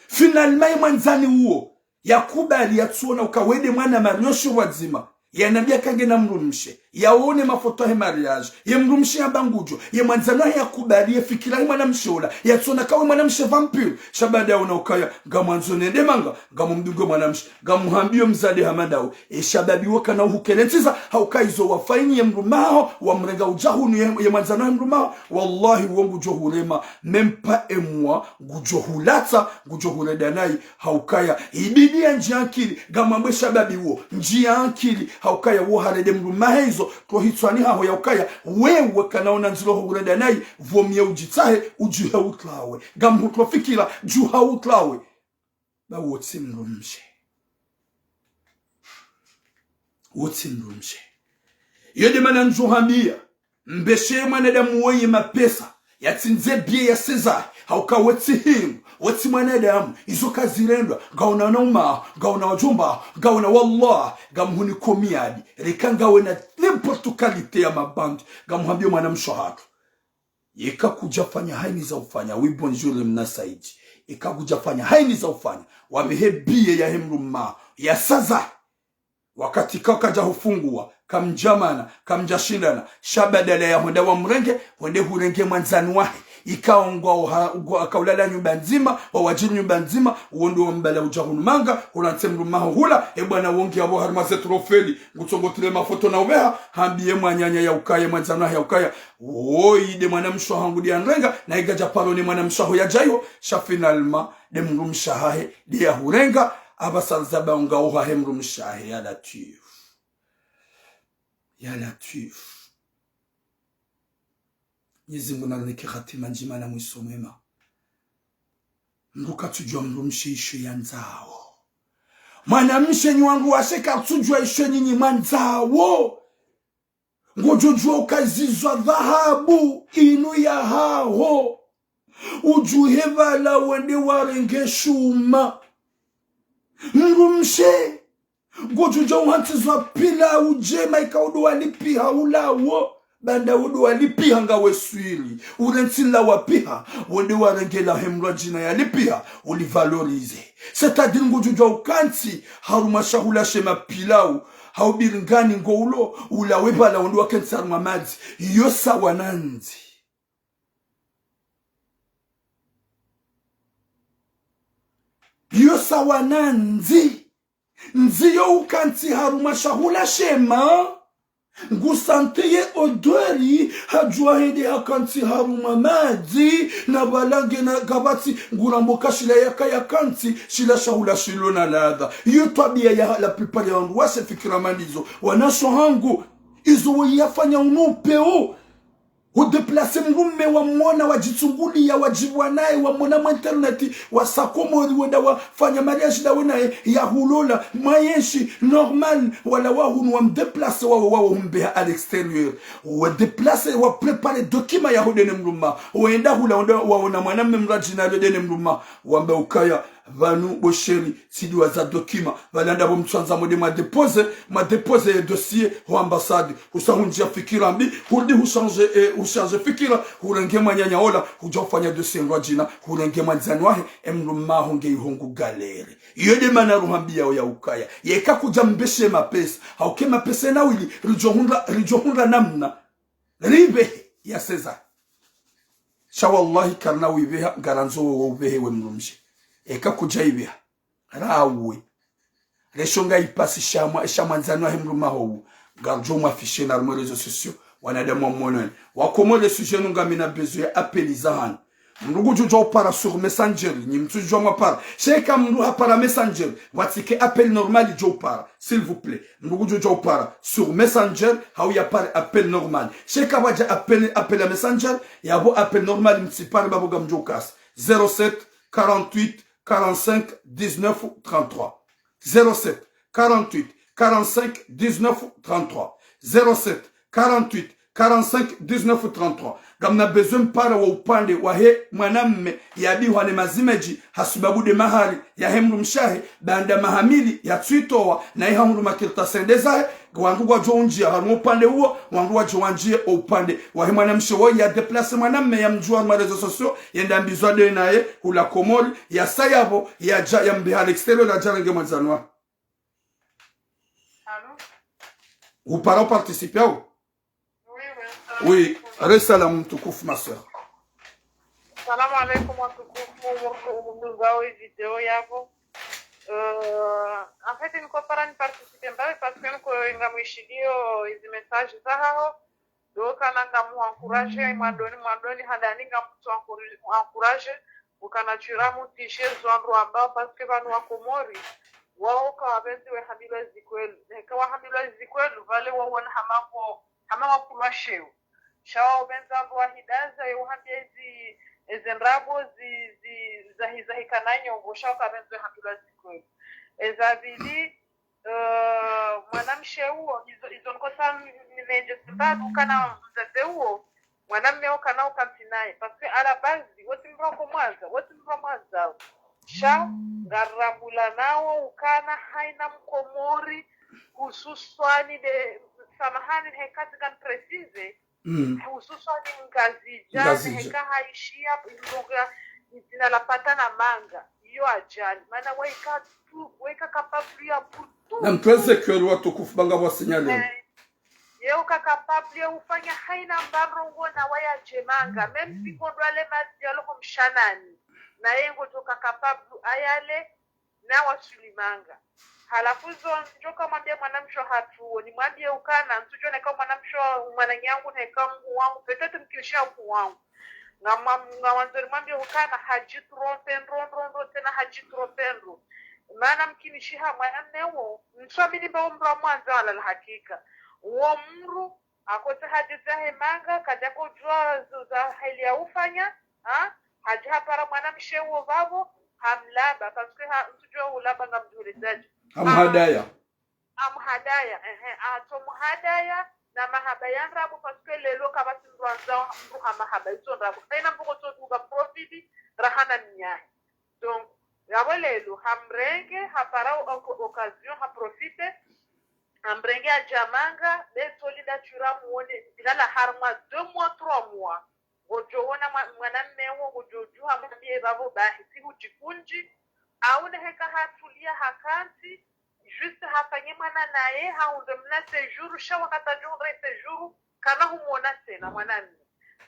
Finalement, ye mwandzani uwo, yakubali yatsona uka we nde mwana marioshi pvwadzima. Yanambia ka ngena mdrumshe. Yaone mafoto yahe mariage. Ye mdrumshe yamba ngudjo. Ye mwandzani wahe yakubali ye fikira yahe mwanamshe ola. Yatsona ka we mwanamshe vampire. Sha baada yaona ukaya ngamwandzo nende manga, ngamumdunge mwanamshe, ngamuhambio mdzadze hama ndawe. E shababi wo kana uhukelentsiza, hauka izo wafanya ye mdrume haho, wamrenga udja hunu ye, ye mwandzani wahe mdrume haho. Wallahi wo ngudjo hurema, même pas un mois, ngudjo hulatsa, ngudjo hurenda nayi, haukaya, ibidi yandjie ankili, ngamwambe shababi wo, ndjia ankili, haukaya wo harende mdrume hahe izo, tro hitswani haho yaukaya, wewe kana una ndziro ho hurenda nayi, vaut mieux udjitsahe, udjuhe utlawe. Ngamhutro fikira, djuha utlawe. Ba wo tsi mdrumshe. Wo tsi mdrumshe. Iyo nde mana ndjo hambia, mbeshe mwanadamu woye mapesa, yatsindze billet ya César, hauka we tsi hindru, we tsi mwanadamu, izo kazirendwa, ngauna na umaho, ngauna wadjomba, ngauna wallah, ngamhuni komiadi, reka ngawe na n'importe qualité ya mabandi, ngamhambio mwanamshe hatru. Yeka kudjafanya hayini za ufanya, oui, bonjour, Mna Saidi. Yeka kudjafanya hayini za ufanya, wapvehe billet yahe mdrume haho, ya César. Wakati ka kadja hufungua, kamdjamana, kamdjashindana, sha badala ya hwenda wamrenge, hwende hurenge mwandzani wahe. Ikao ngwao ha-, ngwa-, akaulala nyumba ndzima, wawadjiri nyumba ndzima, wo ndo wambala udja hunu manga, hulantse mdrume haho hula, e bwana wo ngi yapvo harumwa ze trophée, ngutsongo tile mafoto na upveha, hambiye mwananya yaukaya, mwandzani wahe yaukaya, woyi nde mwanamshe hangu nde yanrenga, na igadja paro ne mwanamshe haho yadja iho, sha finalement, nde mdrumshe hahe, nde yahurenga, apvasa zaba unga uhahe mdrumshe hahe, ya Latwif. Ya Latwif. Mwenyezi Mungu narinike hatima ndjema na mwiso mwema. Mdru katsudjua mdrumshe isho yandzao. Mwanamshe nyi wangu washe katsudjua isho nyinyi mwandzao. Ngodjodjua uka zizo dhahabu inu yahaho. Udjuhe pvala wende warenge shuma. Mdrumshe, ngodjodja uhantsi zwa pilau djema ikao ndo walipiha ulawo. Banda wo ndo walipiha ngawe swiri. Urentsi la wapiha, wende warenge lahe mdru djina yalipiha, ulivaloriser. C'est-à-dire ngodjodja ukantsi, harumwa shahula she mapilau, hau biringani ngo ulo, ulawe pvala wende wakentsi harumwa madzi. Yo sawa na ndzi. Yo sawa na ndzi. Ndzi yo ukantsi harumwa shahula shema. Ngu sentir ye odeur, hadjua hende hakantsi harumwa madzi, na pvala ngena kapvatsi, ngurambo ka shila yaka yakantsi, shila shahula shilo na ladha. Yo twabia ya la plupart ya wandru washe fikira mandizo. Wanashe hangu, izo wo yafanya unu upeo. Udéplacer mdrume wamwona, wadjitsungulia, wadjibwa naye, wamwona mwa internet, wasa Komori, wenda wafanya mariage ndawe naye, yahulola, mwayenshi, normal, wala wahunu wamdéplacer, wawe, wawe humbeha à l'extérieur. Wadéplacer, wapréparer document yaho ndene mdrume, wenda hula, wenda waona mwanamme mdru djina lo ndene mdrume, wamba ukaya, pvanu bo chéri, tsi ndiwaza document. Pvala ndapvo mtsandza mwende mwadéposer, mwadéposer ye dossier ho ambassade. Husa hundjia fikira mbi, hurudi huchanger, eh, huchanger fikira, hurenge mwananya ola, hudja hufanya dossier ndrwadjina, hurenge mwandzani wahe, e mdrume haho nge iho ngu galère. Iyo nde mana ruhambiyao ya ukaya. Yeka kudja mbeshe mapesa, hauke mapesa na wili, ridjo hundra, ridjo hundra namna. Ripvehe ya César. Sha wallahi karina wipveha, ngarandzo wo upvehe we mdrumshe. Eka kudja ipveha. Rawe. Resho nga ipasi sha mwa-, sha mwandzani wahe mdrume haho wu. Ngaridjo mwafficher na harumwa réseaux sociaux, wanadamu wamwoneni. Wakomori, le sujet nu ngamina besoin ya appel zahanyu. Mndru ngudjo djuwa upara sur Messenger, nyi mtsudjuwa mwapara. Sha eka mndru hapara Messenger, watsike appel normal djo upara, s'il vous plaît. Mndru ngudjo djuwa upara sur Messenger, hau yapare appel normal. Sha eka pvwadja appel, appel ya Messenger, yapvo appel normal mtsipare, bapvo ngamdjo ukasa. Zéro sept, quarante-huit, quarante-cinq, dix-neuf, trente-trois. Zéro sept, quarante-huit, quarante-cinq, dix-neuf, trente-trois. Zéro sept, quarante-huit, quarante-cinq, dix-neuf, trente-trois. Ngamna besoin mpara wa upande wahe mwanamme yabihwa ne mazimedji hasibabu de mahari yahe mdrumshe wahe, baanda maha mili yatsuitowa, na iha hundru makartasi ende zahe, wandru ngwadjo undjia harumwa upande uwo, wandru wadjo wandjie o upande wahe mwanamshe wo ya déplacer mwanamme yamdjuwa harumwa réseaux sociaux, yende ambizwa de naye hula Komori, yasa yapvo, yadja yambiha à l'extérieur, yadja renge mwandzani wahe. Allô ? Upara uparticiper au ? Oui, oui, salam alaikum. Oui, re salam mtukufu, ma sœur. Salam alaikum, watukufu, murko umuzao i vidéo yapvo. Euh, en fait, niko para ni participer mbapvi, parce que niko ngamwishilio izi message zahaho. Donc, kana ngamu encourager, mwandoni, mwandoni, handani ngamu encourager, ukana tsira mutije zo wandru wambao, parce que pvanu wa Komori, wao kawapvendzi wehambilwa zikweli. Neka wahambilwa zikweli, pvale wawona hama ko, hama wakulwa sheo. Sha wao pvendza wandru wahidaza, ye uhambia ezi, ezi ndrabo, zi, zi, zahi, zahi kana nyongo, sha wao kawapvendzi wehambilwa zikweli. Eza pvili, euh, mwanamshe uwo, izo, izo nkosa ni, ni, nendje simbadu kana mzaze uwo, mwanamme uwo kana ukantsi naye. Parce que à la base, wotsi mndru wa komwaza, wotsi mndru wa mwazao. Sha, ngarambula nawo ukana haina Mkomori, hususwani de, samahani, heka tsi ngan préciser, Mm. hususwani Ngazidja, Ngazidja. Heka haishia, ilonga, idzina la pata na manga. Iyo ajali. Mana waika tu, waika capable ya pour tout. Na mtweze kweli watukufu banga wa signaler. Eh, yeo ka capable ya ufanya haina mba ndrongo na waya dje manga. Même si kondwa le madzi yalo ho mshanani. Na ye ngodjo ka capable ayale, na wasuli manga. Halafu zo ndjo kamwambia mwanamshe hatru, nimwambie ukana, ntsudjo neka mwanamshe wa mwananyangu neka mngu wangu, peut-être mkinishiha mngu wangu. Ngamwa-, ngamwandzo nimwambie ukana, hadji tromper ndro, ndro, ndro, tsena hadji tromper ndro. Mana mkinishiha mwanamme wo, ntswamini mba wo mndru wa mwandza wala la hakika. Wo mndru, akotsi hadji zahe manga, kadja kodjua zo za heli ya ufanya, ha? Hadji hapara mwanamshe uwo vavo, hamlaba, parce que ha, ntsudjua ulaba ngamdjuhulezadje. Hamhadaya. Ha, hamhadaya, ehe, atso muhadaya, na mahaba ya ndrabo, parce que lelo kapvatsi mndru andzao mndru ha mahaba, itso ndrabo. Kaina mbuko tso duba profit, rahana miyahe. Donc, yapvo lelo, hamrenge, hapara o-, o-, occasion, haprofite, hamrenge adja manga, be tsoli nda tsira muone, ilala harumwa deux mois, trois mois. Ngodjo wona mwa-, mwanamme wo, ngodjo djuha mwambie vavo bahi, si hudjikundji, au ne heka hatulia hakantsi, juste hafanye mwana naye, hahundre mna séjour, sha wakati adjo hundre séjour, kana humwona tsena mwanamme.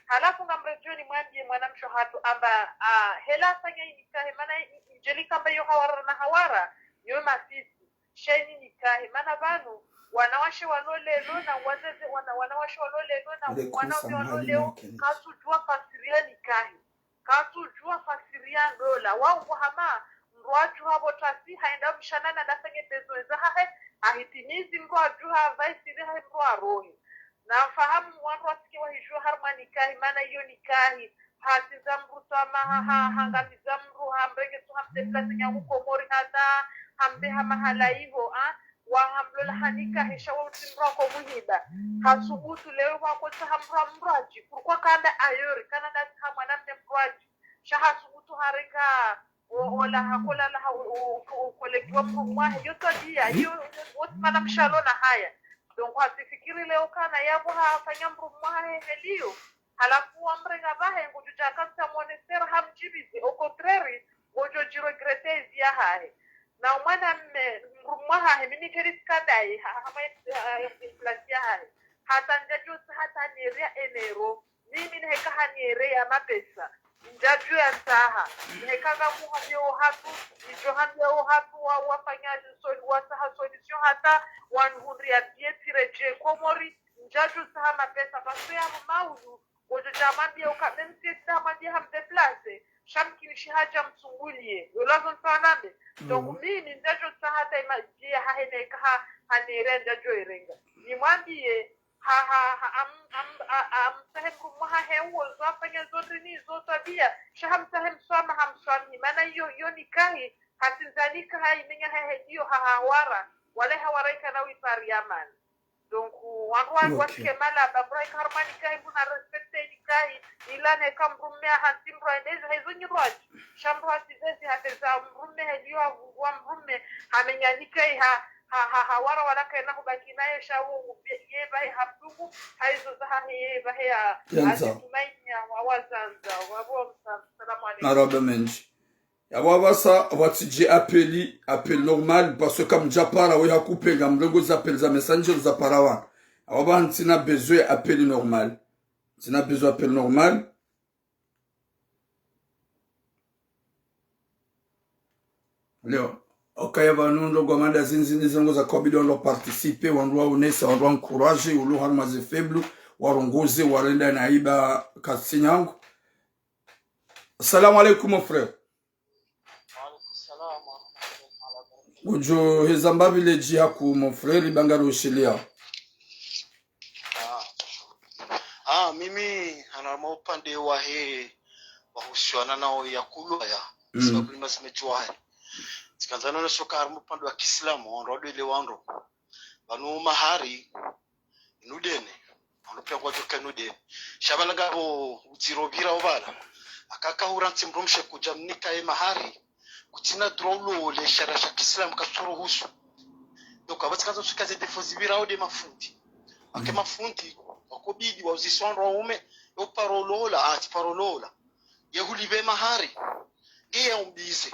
Halafu ngamredjeo nimwambie mwanamshe hatru amba, ah, hela afanya inikahe, mana i-, i-, idjeli kamba iyo hawara na hawara, yo mafisi. Sha ini nikahe, mana pvanu, wanawashe walo lelo na wazeze, wana, wanawashe walo lelo na wana walo leo, katsudjua fasiri ya nikahe. Katsudjua fasiri ya ndola. Wao ngo hama, mndru adjuha pvo tasi, haenda mshanani nda afanye besoin zahahe, ahitimizi mndru adjuha vaisiri hahe mndru arohe. Na fahamu wandru wasike wahidjua harumwa nikahi, mana iyo nikahi. Hasi za mndru tama, ha, ha, hangamiza mndru, hamrenge tu hamdeplase nyangu Komori hata, hambe ha mahala iho, ha. Wahamlola ha nikahi, sha wa utsi mndru ako muhiba. Hasubutu leo wakotsa ha mndru wa mndru adji. Pourquoi kanda ayori, kana nda ha mwanamme mndru adji. Sha hasubutu hareka, o-, ola hakola la ha-, o-, o-, o-, koleki wa mndru mwahe. Yo twabiya, yo, yo, wotsi mwanamshe alo na haya. Donc, hasifikiri leo kana yapvo hafanya mndru mwahe heliyo. Halafu wamrenga pvahe, ngodjo dja kantsi amwone sera hamdjibize. Au contraire, ngodjo djiregretter ezi yahahe. Na mwanamme, mndru mwahahe, mimi keri tsi kandaye, ha, ha, ha, ha, place yahahe. Hata ndjadjo tsi hata neria enero. Mimi neheka haniere ya mapesa. Ndjadjo ya tsaha. Neka ngamuhambia wo hatru, ndjo hambia wo hatru wa, wafanya solu-, watsaha solution hata wanihundria billet tsiredjee Komori, ndjadjo tsaha mapesa, parce que ya maudu, ngodjo dja mwambia uka, même si tsaha mwambia hamdéplacer, sha mkini shi hadja mtsungulie. Wela zo ntsanambe. Donc, mimi ndjadjo tsaha hata ima billet yahahe neka ha, hanire ndjadjo irenga. Nimwambie, ha, ha, ha, am, am, a, amtsahe mdrume wahahe uwo zo afanya zo ndrini zo twabia. Sha hamtsahe mswamaha, hamswamihi. Mana iyo, iyo nikahi, hatsindza nikahi, imenya hahe iyo ha, hawara. Wala hawara ikana wipari amani. Donc, wandru wa, ok, wasike malaba, mdru ika harumwa nikahi, mdru na respecte nikahi, ila neka mdrume ahantsi mdru aendeze, hezo nyirwadji. Sha mdru hatsizezi hateza mdrume, heliyo havungua mdrume, hamenya nikahi, ha, ha, ha, hawara wala kaina hubaki naye, sha wo, ye, ye pvahe hamdungu, haizo zahahe, ye pvahe ya, ya ntsa. Azitumaini ya, wa, wazandza, wa, wa, msa-, salamu alaikum. Marahaba mendji. Yapvo apvasa, apvo tsidje appel, appel normal, parce que kamdjapara, we hakupvenga mrengo za appel za Messenger za para wana. Apvo apvaha ntsina besoin ya appel normal. Ntsina besoin appel normal. Leo, okaya pvanu ndo ngwa mada zindji ni zengo za kobidi wandru wa participer, wandru wa unesa, wandru wa encourager, ulo harumwa ze faible, warongoze, warenda na iba kasi nyangu. Assalamu alaikum, mon frère. Ngodjo heza mbapvi ledji haku, mon frère, ibanga roshiliya. Ah. Ah, mimi, harumwa upande wahe, wahusiana nao ya kulwa ya. Mm. Sababu ni mazime chwahe. Tsikandza nonese uka harumwa upande wa kiislamu, wandru wadwele wandru. Pvanu mahari, inu deni. Wandru pia ngwadjo ka inu deni. Sha pvala ngapvo udziro pvira opvala. Aka kahurantsi mdrumshe kudja mnika ye mahari. Kutsina droit ulole, sharia sha kiislamu katsuruhusu. Donc, apvo tsikandza nonese uka ze défaut zipvira ode mafundi. Ake mafundi, wakobidi, wauzise wandru waume, yo paro lola, ah, tsi paro lola. Ye hulipve mahari. Nge ya umbize.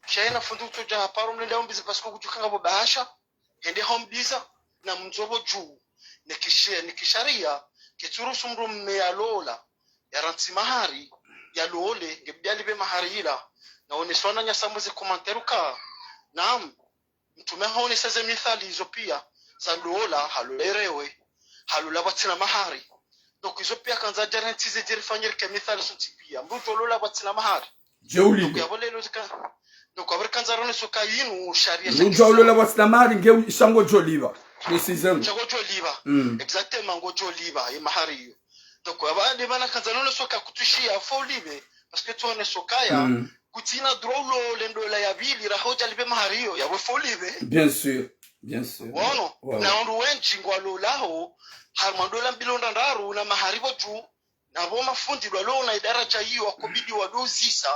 Sha yena fundi utsodja haparo mlenda umbize, parce que kudjuka ngapvo bahasha. Hende hombiza, na mndzu pvo dju. Nikishe-, nikisharia, ketsuruhusu mdrume ya lola, ya rantsi mahari, ya lole, nge bidi alipve mahari ila. Na oneswa na nyasa mwe ze commentaire uka. Naam, mtrume haonesa ze mithali izo pia, za lola, halola erewe, halola pvatsina mahari. Donc, izo pia kandza djarentsi ze djeri fanyiri ke mithali sontsi pia. Mdru udjo lola pvatsina mahari. Dje ulipve. Donc, yapvo lelo zika-, donc, apvo rikandza ronese uka inu, sharia sha kiislamu. Mdru udjo lola pvatsina mahari, nge u-, sha ngodjo lipva. Précisément. Sha ngodjo lipva. Mm. Exactement, ngodjo lipva, ye mahari iyo. Donc, apvo ade mana kandza ronese uka kutsushiya, faut ulipve. Parce que tu oneswa uka ya, mm, kutsina droit ulole ndola ya pvili, raha udja lipve mahari iyo, yapvo faut ulipve. Bien sûr, bien sûr. Wono, ouais, ouais, na wandru wendji ngwalolao, harumwa ndola mbili ndraru, na mahari pvo dju, na pvo mafundi lwalo na idaraja iyo wakobidi wadozisa,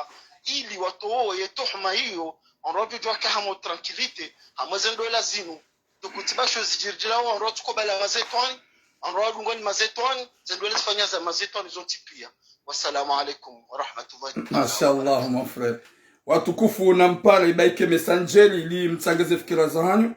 ili watowe ye tuhuma iyo, wandru wadjodjuwa ka hamo tranquillité, hamwe ze ndola zinu. Donc, tsi basho zidjiridjilao, wandru watsukubala mazetwani, wandru wadungwa ni mazetwani, ze ndola zifanya za mazetwani zontsi pia. Wassalamu alaikum warahmatullahi taala wabarakatuh. Mashallah, mon frère. Watukufu, nampare ibaike Messenger ili mtsangeze fikira zahanyu.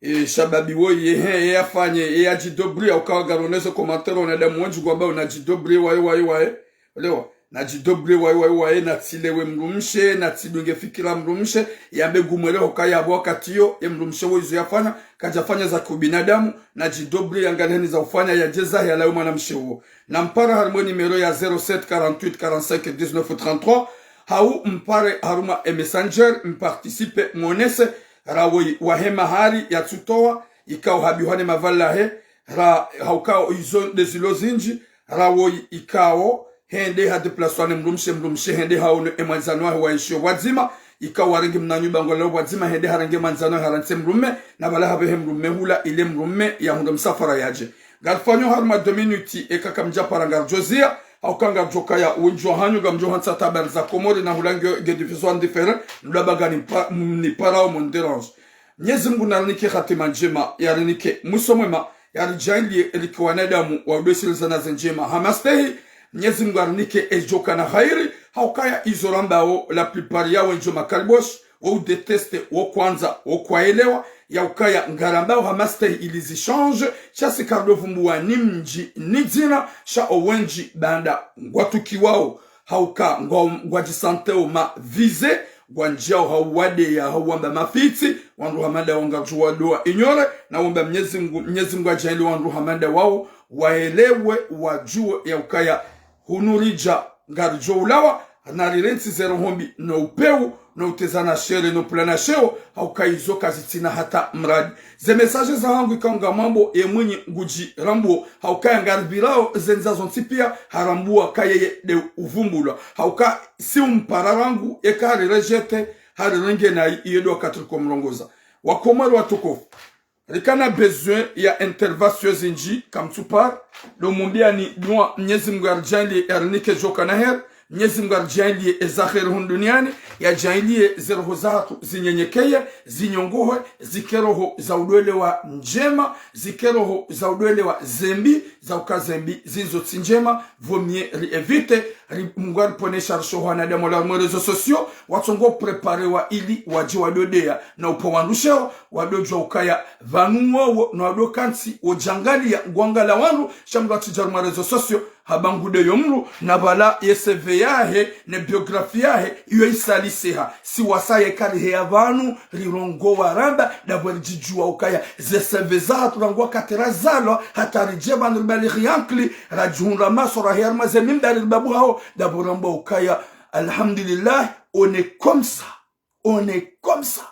E, shababi woyi, ehe, e afanye, e adjidobri, hauka ngaronese commentaire, wanadamu wendji ngwamba unadjidobri, waye, waye, waye. Elewa? Nadjidobri, waye, waye, waye, natsilewe mdrumshe, natsidunge fikira mdrumshe, yambe ngumwelewa hauka yapvo wakati iyo, ye mdrumshe wo izo yafanya, kadjafanya za kiubinadamu, nadjidobri, yangaliheni za ufanya, yadjeza, yalawe mwanamshe wo. Nampara harimwa numéro ya zéro sept quarante-huit quarante-cinq dix-neuf trente-trois, hau mpare harumwa e Messenger, mparticipe, mwonese, ra woyi wahe mahari yatsutowa, ikao habihwa ne mavalahe, ra haukao izo nde zilo zindji, ra woyi ikao hende hadeplaswa ne mdrumshe, mdrumshe hende haono e mwandzani wahe waishiyo pvwadzima, ikao warenge mnanyu bangolelo pvwadzima, hende harenge mwandzani wahe harantse mdrume, na pvala hapvehe mdrume hula ile mdrume yahundre msafara yadje. Ngarifanyo harumwa deux minutes, eka kamdjapara ngaridjoziya, hauka ngaridjokaya wendji wahanyu ngamdjohantsa habari za Komori na hula nge, nge diffusion différée, mdru amba ngani mpa-, mniparao mndérange. Mnyezi Mungu narinike hatima ndjema, yarinike mwiso mwema, yaridjaanlie rike wanadamu wa udweshilizana ze ndjema. Hamastehi, Mnyezi Mungu arinike edjoka na hairi, haukaya izo rambao la plupart ya wendji makaliboshi, wo udéteste, wo kwandza, wo kwaelewa, yaukaya ngarambao hamastehi ili zichange, sha si karidovumbuwa ni mdji, ni dzina, sha owendji baanda ngwatukiwao. hauka ngwa, ngwadjisanteo ma visé, ngwandjiao hau wadeya, hau wamba mafitsi, wandru hama nda wao ngaridjo wadoa ignorer, na wamba Mnyezi Mngu, Mnyezi Mngu adjaanlie wandru hama nda wao, waelewe, wadjuwe, ya ukaya hunu ridja, ngaridjo ulawa, na rirentsi ze roho mbi, no upeu, no utezana shere, no pvulana sheo, hauka izo kazitsina hata mradi. Ze message zahangu ikao ngamwambo ye mwinyi ngudjirambuo, hauka ya ngaripvirao ze ndza zontsi pia, harambuwa ka yeye nde uvumbulwa. Hauka si umpara rangu, eka hari rejeter, hari renge nayi, iye ndo wakati riko mrongoza. Wakomori watukufu, rikana besoin ya intervention zindji, kamtsupara, ndo mumbiani dua Mnyezi Mngu aridjaanlie, arinike djoka na heri, Mnyezi Mngu aridjaanlie eza heri hunu duniani, yadjaanlie ze roho zahatru zinyenyekeye, zinyongohe, zike roho za udwelewa ndjema, zike roho za udwelewa zembi, za uka zembi zizo tsi ndjema, vaut mieux ri éviter, ri, Mngu ariponesha rishohwana nda mola mwe réseaux sociaux, watsongo préparer wa ili wadje wadodeya, na upa wandru sheo, wadodjua ukaya pvanu wowo, no wadokantsi, wodjangalia, ngwangala wandru, sha mndru atsidja harumwa réseaux sociaux, hamba ngu nde yo mndru, na pvala ye C V yahe, ne biographie yahe, iyo isaliseha. Si wasa yeka riheya pvanu, rirongoa ramba, ndapvo ridjidjua ukaya, ze C V zahatru rangu wakati razalwa, hata ridje pvanu ribalighi ankili, radjihundra maso raheya harumwa ze mimbari ribabuhao, ndapvo ramba ukaya, alhamdulillah, on est comme ça. On est comme ça.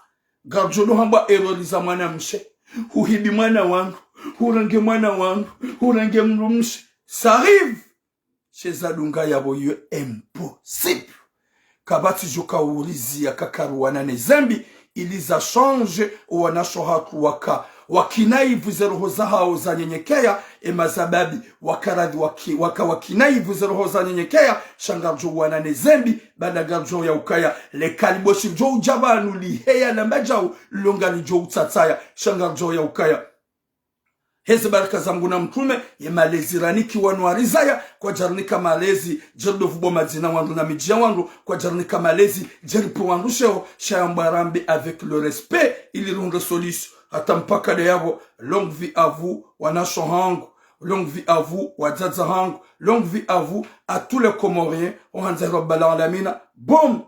Ngaridjo no hambwa erreur za mwana mshe. Huhibi mwana wandru. Hurenge mwana wandru. Hurenge mdrumshe. Ça arrive. Sha eza dunga yapvo iyo impossible. Kapvatsi djo ka urizia ka karuwana ne zembi, ili za changer, owanashe hatru waka wakinaivu ze roho zahao zanyenyekeya, e mazababi, waka radhi waki, waka wakinaivu ze roho zanyenyekeya, sha ngaridjo wana ne zembi, baada ngaridjo ya ukaya, le kaliboshi ridjo udja pvanu liheya lamba djau, lo ngaridjo utsatsaya, sha ngaridjo ya ukaya. Heze baraka za Mngu na mtrume, ye malezi ranikiwa no warizaya, kwadjarinika malezi, djeri ndo vubo madzina wandru na midji ya wandru, kwadjarinika malezi, djeri pe wandru sheo, sha yambwa rambe avec le respect, ili rihundre solution. Hata mpaka nde yapvo, longue vie à vous, wanashe hangu, longue vie à vous, wadzadze hangu, longue vie à vous, à tous les Comoriens, ohandza Rabbal Alamina, boum,